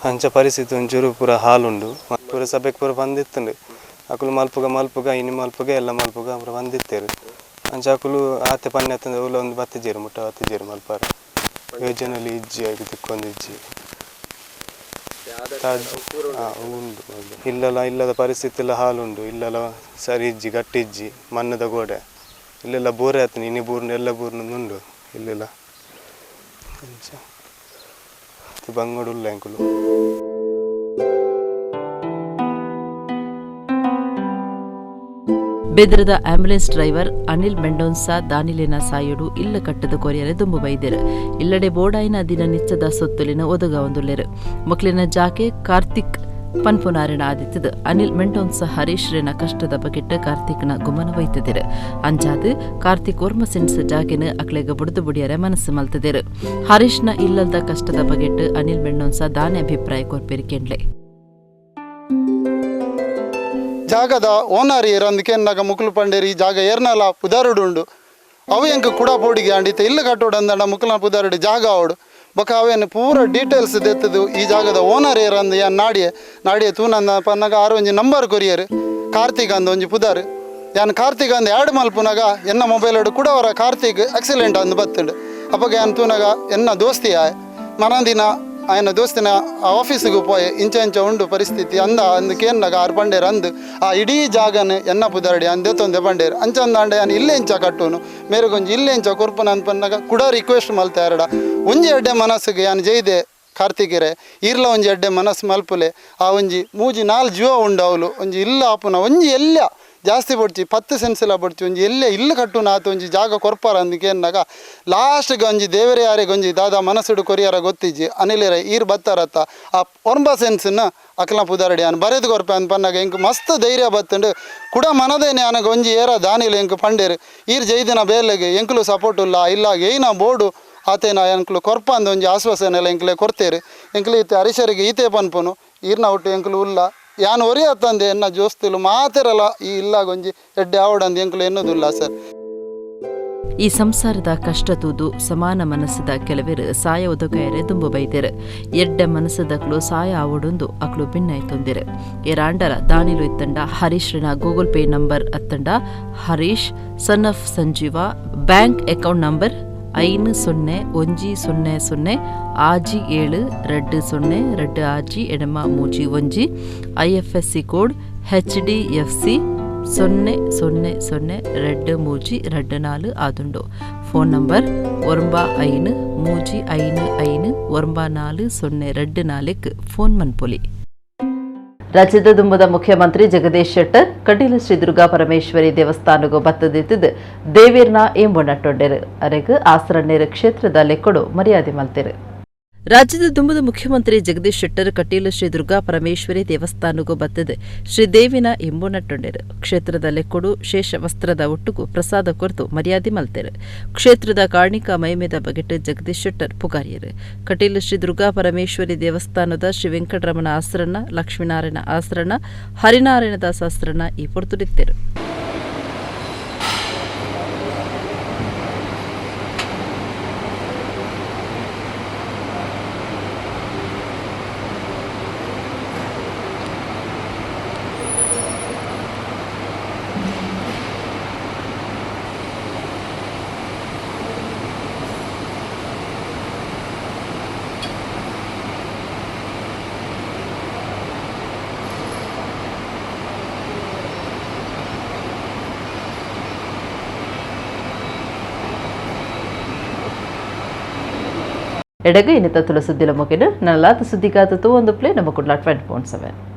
S17: ಅಂಚ ಪರಿಸ್ಥಿತಿ ಒಂಚೂರು ಪೂರ ಹಾಲುಂಡು ಪೂರ ಸಭೆಗೆ ಪೂರ ಬಂದಿತ್ತಂಡು ಅಕುಲು ಮಲ್ಪುಗ ಮಲ್ಪುಗ ಇನಿ ಮಲ್ಪುಗ ಎಲ್ಲ ಮಲ್ಪುಗ ಪೂರ ಬಂದಿತ್ತೇರು ಅಂಚ ಅಕುಲು ಆತೆ ಪನ್ನೆ ಅತ್ತಂದ ಉಲ್ಲ ಒಂದು ಬತ್ತಿಜೇರು ಮುಟ್ಟ ಬತ್ತಿಜೇರು ಮಲ್ಪಾರ ಯೋಜನೆಯಲ್ಲಿ ಇಜ್ಜಿ ಆಗಿ ತಿಕ್ಕೊಂದು ಇಜ್ಜಿ ಉಂಡು ಇಲ್ಲಲ್ಲ ಇಲ್ಲದ ಪರಿಸ್ಥಿತಿ ಎಲ್ಲ ಹಾಲುಂಡು ಇಲ್ಲಲ್ಲ ಸರಿ ಇಜ್ಜಿ ಗಟ್ಟಿ ಇಜ್ಜಿ ಮಣ್ಣದ ಗೋಡೆ ಇಲ್ಲೆಲ್ಲ ಬೋರೆ ಆತನ ಇನಿ ಬೋರ್ನ ಎಲ್ಲ ಬೋರ್ನ ಉಂಡು ಇಲ್ಲೆಲ್ಲ ಅಂಚ ಬಂಗಡುಲ್ಲ ಎಂಕುಲು.
S1: ಬೆದ್ರದ ಆಂಬ್ಯುಲೆನ್ಸ್ ಡ್ರೈವರ್ ಅನಿಲ್ ಮೆಂಡೋನ್ಸಾ ದಾನಿಲಿನ ಸಾಯುಡು ಇಲ್ಲ ಕಟ್ಟದ ಕೊರಿಯರೆ ದುಂಬು ಬೈದೆರು. ಇಲ್ಲಡೆ ಬೋಡಾಯಿನ ದಿನ ನಿಚ್ಚದ ಸೊತ್ತುಲಿನ ಒದಗ ಒಂದುಲ್ಲೆರು. ಮಕ್ಳಿನ ಜಾಕೆ ಕಾರ್ತಿಕ್ ಪನ್ಪುನಾರಿನ ಆದಿತ್ತದು ಅನಿಲ್ ಮೆಂಡೋನ್ಸಾ ಹರೀಶ್ರೇನ ಕಷ್ಟದ ಬಗೆಟ್ಟ ಕಾರ್ತಿಕ್ನ ಗುಮನ ವೈತದಿರು. ಅಂಚಾದು ಕಾರ್ತಿಕ್ ಒರ್ಮ ಸೆನ್ಸ್ ಜಾಗೆನ ಅಕ್ಲೆಗ ಬುಡ್ದು ಬುಡಿಯರೆ ಮನಸ್ಸು ಮಲ್ತದಿರು. ಹರೀಶ್ನ ಇಲ್ಲದ ಕಷ್ಟದ ಬಗೆಟ್ಟು ಅನಿಲ್ ಮೆಂಡೋನ್ಸಾ ದಾನೆ ಅಭಿಪ್ರಾಯ ಕೊರ್ಪೇರಿಕೆಂಡ್ಲೆ.
S18: ಜಾಗದ ಓನರ್ ಏರಂದಕ್ಕೆ ಮುಕುಲು ಪಂಡೇರಿ ಜಾಗ ಏರ್ನಲ ಪುದಾರುಡು ಉಂಡು ಅವು ಎಂಕ್ ಕುಡ ಪೋಡಿಗೆ ಅಂಡಿತ ಇಲ್ಲ ಕಟ್ಟೋಡು ಅಂದಂಡ ಮುಕುಲ ಪುದಾರುಡು ಜಾಗ ಅವಡು ಬೊಕ ಅವೇನು ಪೂರ ಡೀಟೇಲ್ಸ್ ದೆತ್ತದು ಈ ಜಾಗದ ಓನರ್ ಏರಂದು ಯಾನ್ ನಾಡಿಯೆ ನಾಡಿಯೆ ತೂನಂದ ಪನ್ನಾಗ ಆರು ಒಂಜಿ ನಂಬರ್ ಕೊರಿಯರ್ ಕಾರ್ತಿಕ್ ಅಂದ ಒಂಜಿ ಪುದಾರು ಯಾನ್ ಕಾರ್ತಿಕ್ ಅಂದ ಆ್ಯಡ್ ಮಲ್ಪುನಾಗ ಎನ್ನ ಮೊಬೈಲ್ ಕೂಡ ಅವರ ಕಾರ್ತಿಕ್ ಎಕ್ಸಲೆಂಟ್ ಅಂದು ಬತ್ತುಂಡು. ಅಪ್ಪಗ ಯಾನ್ ತೂನಾಗ ಎನ್ನ ದೋಸ್ತಿ ಆಯ್ ಮನಂದಿನ ಆಯನ ದೋಸ್ತಿನ ಆಫೀಸಿಗೆ ಪೋಯೆ ಇಂಚ ಇಂಚ ಉಂಡು ಪರಿಸ್ಥಿತಿ ಅಂದ ಅಂದು ಕೇನ್ನಾಗ ಆರು ಬಂಡೇರು ಅಂದು ಆ ಇಡೀ ಜಾಗನ ಎನ್ನ ಪುದಾರಡಿ ಅಂದೆ ತೊಂದೆ ಬಂಡೇರು ಅಂಚಂದಾಂಡೆ ಯಾನ್ ಇಲ್ಲೇ ಇಂಚ ಕಟ್ಟುನು ಮೇರೆಗೊಂಜಿ ಇಲ್ಲೇ ಇಂಚ ಕೊರ್ಪುನ ಅಂದ್ಪನ್ನಾಗ ಕೂಡ ರಿಕ್ವೆಸ್ಟ್ ಮಲ್ತೆ ಎರಡ ಒಂಜಿ ಎಡ್ಡೆ ಮನಸ್ಸಿಗೆ ಯಾನ್ ಜೈದೆ ಕಾರ್ತಿಕೆರೆ ಈರ್ಲ ಒಂಜಿ ಎಡ್ಡೆ ಮನಸ್ಸು ಮಲ್ಪುಲೆ ಆ ಒಂಜಿ ಮೂಜಿ ನಾಲ್ ಜೀವ ಉಂಡು ಅವಲು ಒಂಜಿ ಇಲ್ಲ ಆಪುನ ಒಂಜಿ ಎಲ್ಲ ಜಾಸ್ತಿ ಬಡ್ಚಿ 10 ಸೆನ್ಸೆಲ್ಲ ಬಡ್ಚಿ ಒಂಜಿ ಎಲ್ಲೇ ಇಲ್ಲ ಕಟ್ಟುನ ಆತ ಒಂಜಿ ಜಾಗ ಕೊರ್ಪಾರ ಅಂದಕ್ಕೆ ಲಾಸ್ಟ್ಗೆ ಒಂಜಿ ದೇವರೇ ಯಾರಿಗೆ ಒಂಜಿ ದಾದಾ ಮನಸ್ಸುಡು ಕೊರಿಯಾರ ಗೊತ್ತಿಜ್ಜಿ ಅನಿಲೇರ ಈರ್ ಬತ್ತಾರತ್ತ ಆ ಒಂಬ ಸೆನ್ಸನ್ನ ಅಕ್ಲ ಪುದಾರಡಿ ಅನ್ ಬರೆದು ಕೊರ್ಪೆ ಅಂದ್ ಪನ್ನಾಗ ಎಂಕ್ ಮಸ್ತ್ ಧೈರ್ಯ ಬತ್ತುಂಡು ಕುಡ ಮನದೇನೆ ಅನಗ ಒಂಜಿ ಏರ ದಾನಿಲು ಎಂಕ್ ಪಂಡೇರು ಈರ್ ಜೈದಿನ ಬೇಲೆಗೆ ಎಂಕುಲು ಸಪೋರ್ಟ್ ಇಲ್ಲ ಇಲ್ಲ ಏನ ಬೋರ್ಡು ಆತೇನ ಎಂಕ್ಲು ಕೊರ್ಪ ಅಂದ ಒಂಜಿ ಆಶ್ವಾಸನೆಲ್ಲ ಎಂಕ್ಲೆ ಕೊರ್ತೇರು ಎಂಕ್ಲು ಈತೆ ಹರೀಶರಿಗೆ ಈತೆ ಪನ್ಪುನು ಈರ್ನ ಒಟ್ಟು ಎಂಕ್ಲು ಉಲ್ಲ ಯಾನ್ ಒರಿ ಅತ್ತಂದೆ ಎನ್ನ ಜೋಸ್ತಿಲು ಮಾತಿರಲ್ಲ ಈ ಇಲ್ಲ ಗೊಂಜಿ ಎಡ್ಡೆ ಆವಡಂದು ಎಂಕ್ಲು ಎನ್ನುದಿಲ್ಲ ಸರ್.
S1: ಈ ಸಂಸಾರದ ಕಷ್ಟ ತೂದು ಸಮಾನ ಮನಸ್ಸದ ಕೆಲವರು ಸಾಯ ಒದಗಯರೆ ದುಂಬು ಬೈದೆರು. ಎಡ್ಡೆ ಮನಸ್ಸದಕ್ಲು ಸಾಯ ಆವಡೊಂದು ಅಕ್ಲು ಭಿನ್ನಾಯ್ತೊಂದಿರು. ಏರಾಂಡರ ದಾನಿಲು ಇತ್ತಂಡ ಹರೀಶ್ರನ ಗೂಗಲ್ ಪೇ ನಂಬರ್ ಅತ್ತಂಡ Harish son of Sanjeeva bank account number 5 0 1 0 0 6 7 2 0 2 6 8 3 1 IFSC code HDFC 0 0 0 2 3 2 4 ಆದುಂಡು. Phone number 9 5 3 5 5 9 4 0 2 4 phone ಮನ್ಪೊಲಿ. ರಾಜ್ಯದ ದುಂಬದ ಮುಖ್ಯಮಂತ್ರಿ ಜಗದೀಶ್ ಶೆಟ್ಟರ್ ಕಟೀಲು ಶ್ರೀ ದುರ್ಗಾ ಪರಮೇಶ್ವರಿ ದೇವಸ್ಥಾನಗೂ ಬತ್ತದಿತ್ತಿದ್ದು ದೇವೀರ್ನ ಏಂಬೊಣ್ಣಟ್ಟೊಂಡೆರು. ಅರೆಗ್ ಆಸರಣ್ಣೇರು ಕ್ಷೇತ್ರದ ಲೆಕ್ಕಡು ಮರ್ಯಾದೆ ಮಲ್ತೆರು. ರಾಜ್ಯದ ದುಂಬದ ಮುಖ್ಯಮಂತ್ರಿ ಜಗದೀಶ್ ಶೆಟ್ಟರ್ ಕಟೀಲು ಶ್ರೀ ದುರ್ಗಾ ಪರಮೇಶ್ವರಿ ದೇವಸ್ಥಾನಗೂ ಬತ್ತದೆ ಶ್ರೀದೇವಿನ ಎಂಬುನಟ್ಟೊಂಡೆರು. ಕ್ಷೇತ್ರದ ಲೆಕ್ಕೊಡು ಶೇಷ ವಸ್ತ್ರದ ಒಟ್ಟುಗು ಪ್ರಸಾದ ಕೊರತು ಮರ್ಯಾದೆ ಮಲ್ತೆರು. ಕ್ಷೇತ್ರದ ಕಾರ್ಣಿಕ ಮೈಮೇದ ಬಗೆಟ್ ಜಗದೀಶ್ ಶೆಟ್ಟರ್ ಪುಗಾರಿಯರು. ಕಟೀಲು ಶ್ರೀ ದುರ್ಗಾ ಪರಮೇಶ್ವರಿ ದೇವಸ್ಥಾನದ ಶ್ರೀ ವೆಂಕಟರಮಣ ಆಸರಣ್ಣ, ಲಕ್ಷ್ಮೀನಾರಾಯಣ ಆಸರಣ್ಣ, ಹರಿನಾರಾಯಣದಾಸ ಆಸರಣ್ಣ ಈ ಪೊರ್ತುಡಿತ್ತೆರು. ಎಡಗು ಇನ್ನಿತ ತುಳು ಸುದ್ದಿಲ ಮುಗಿನ ನಲ್ಲಾತ ಸುದ್ದಿಗಾತ ಒಂದು ಪ್ಲೇ ನಮ್ಮ ಕುಡ್ಲ 20.7.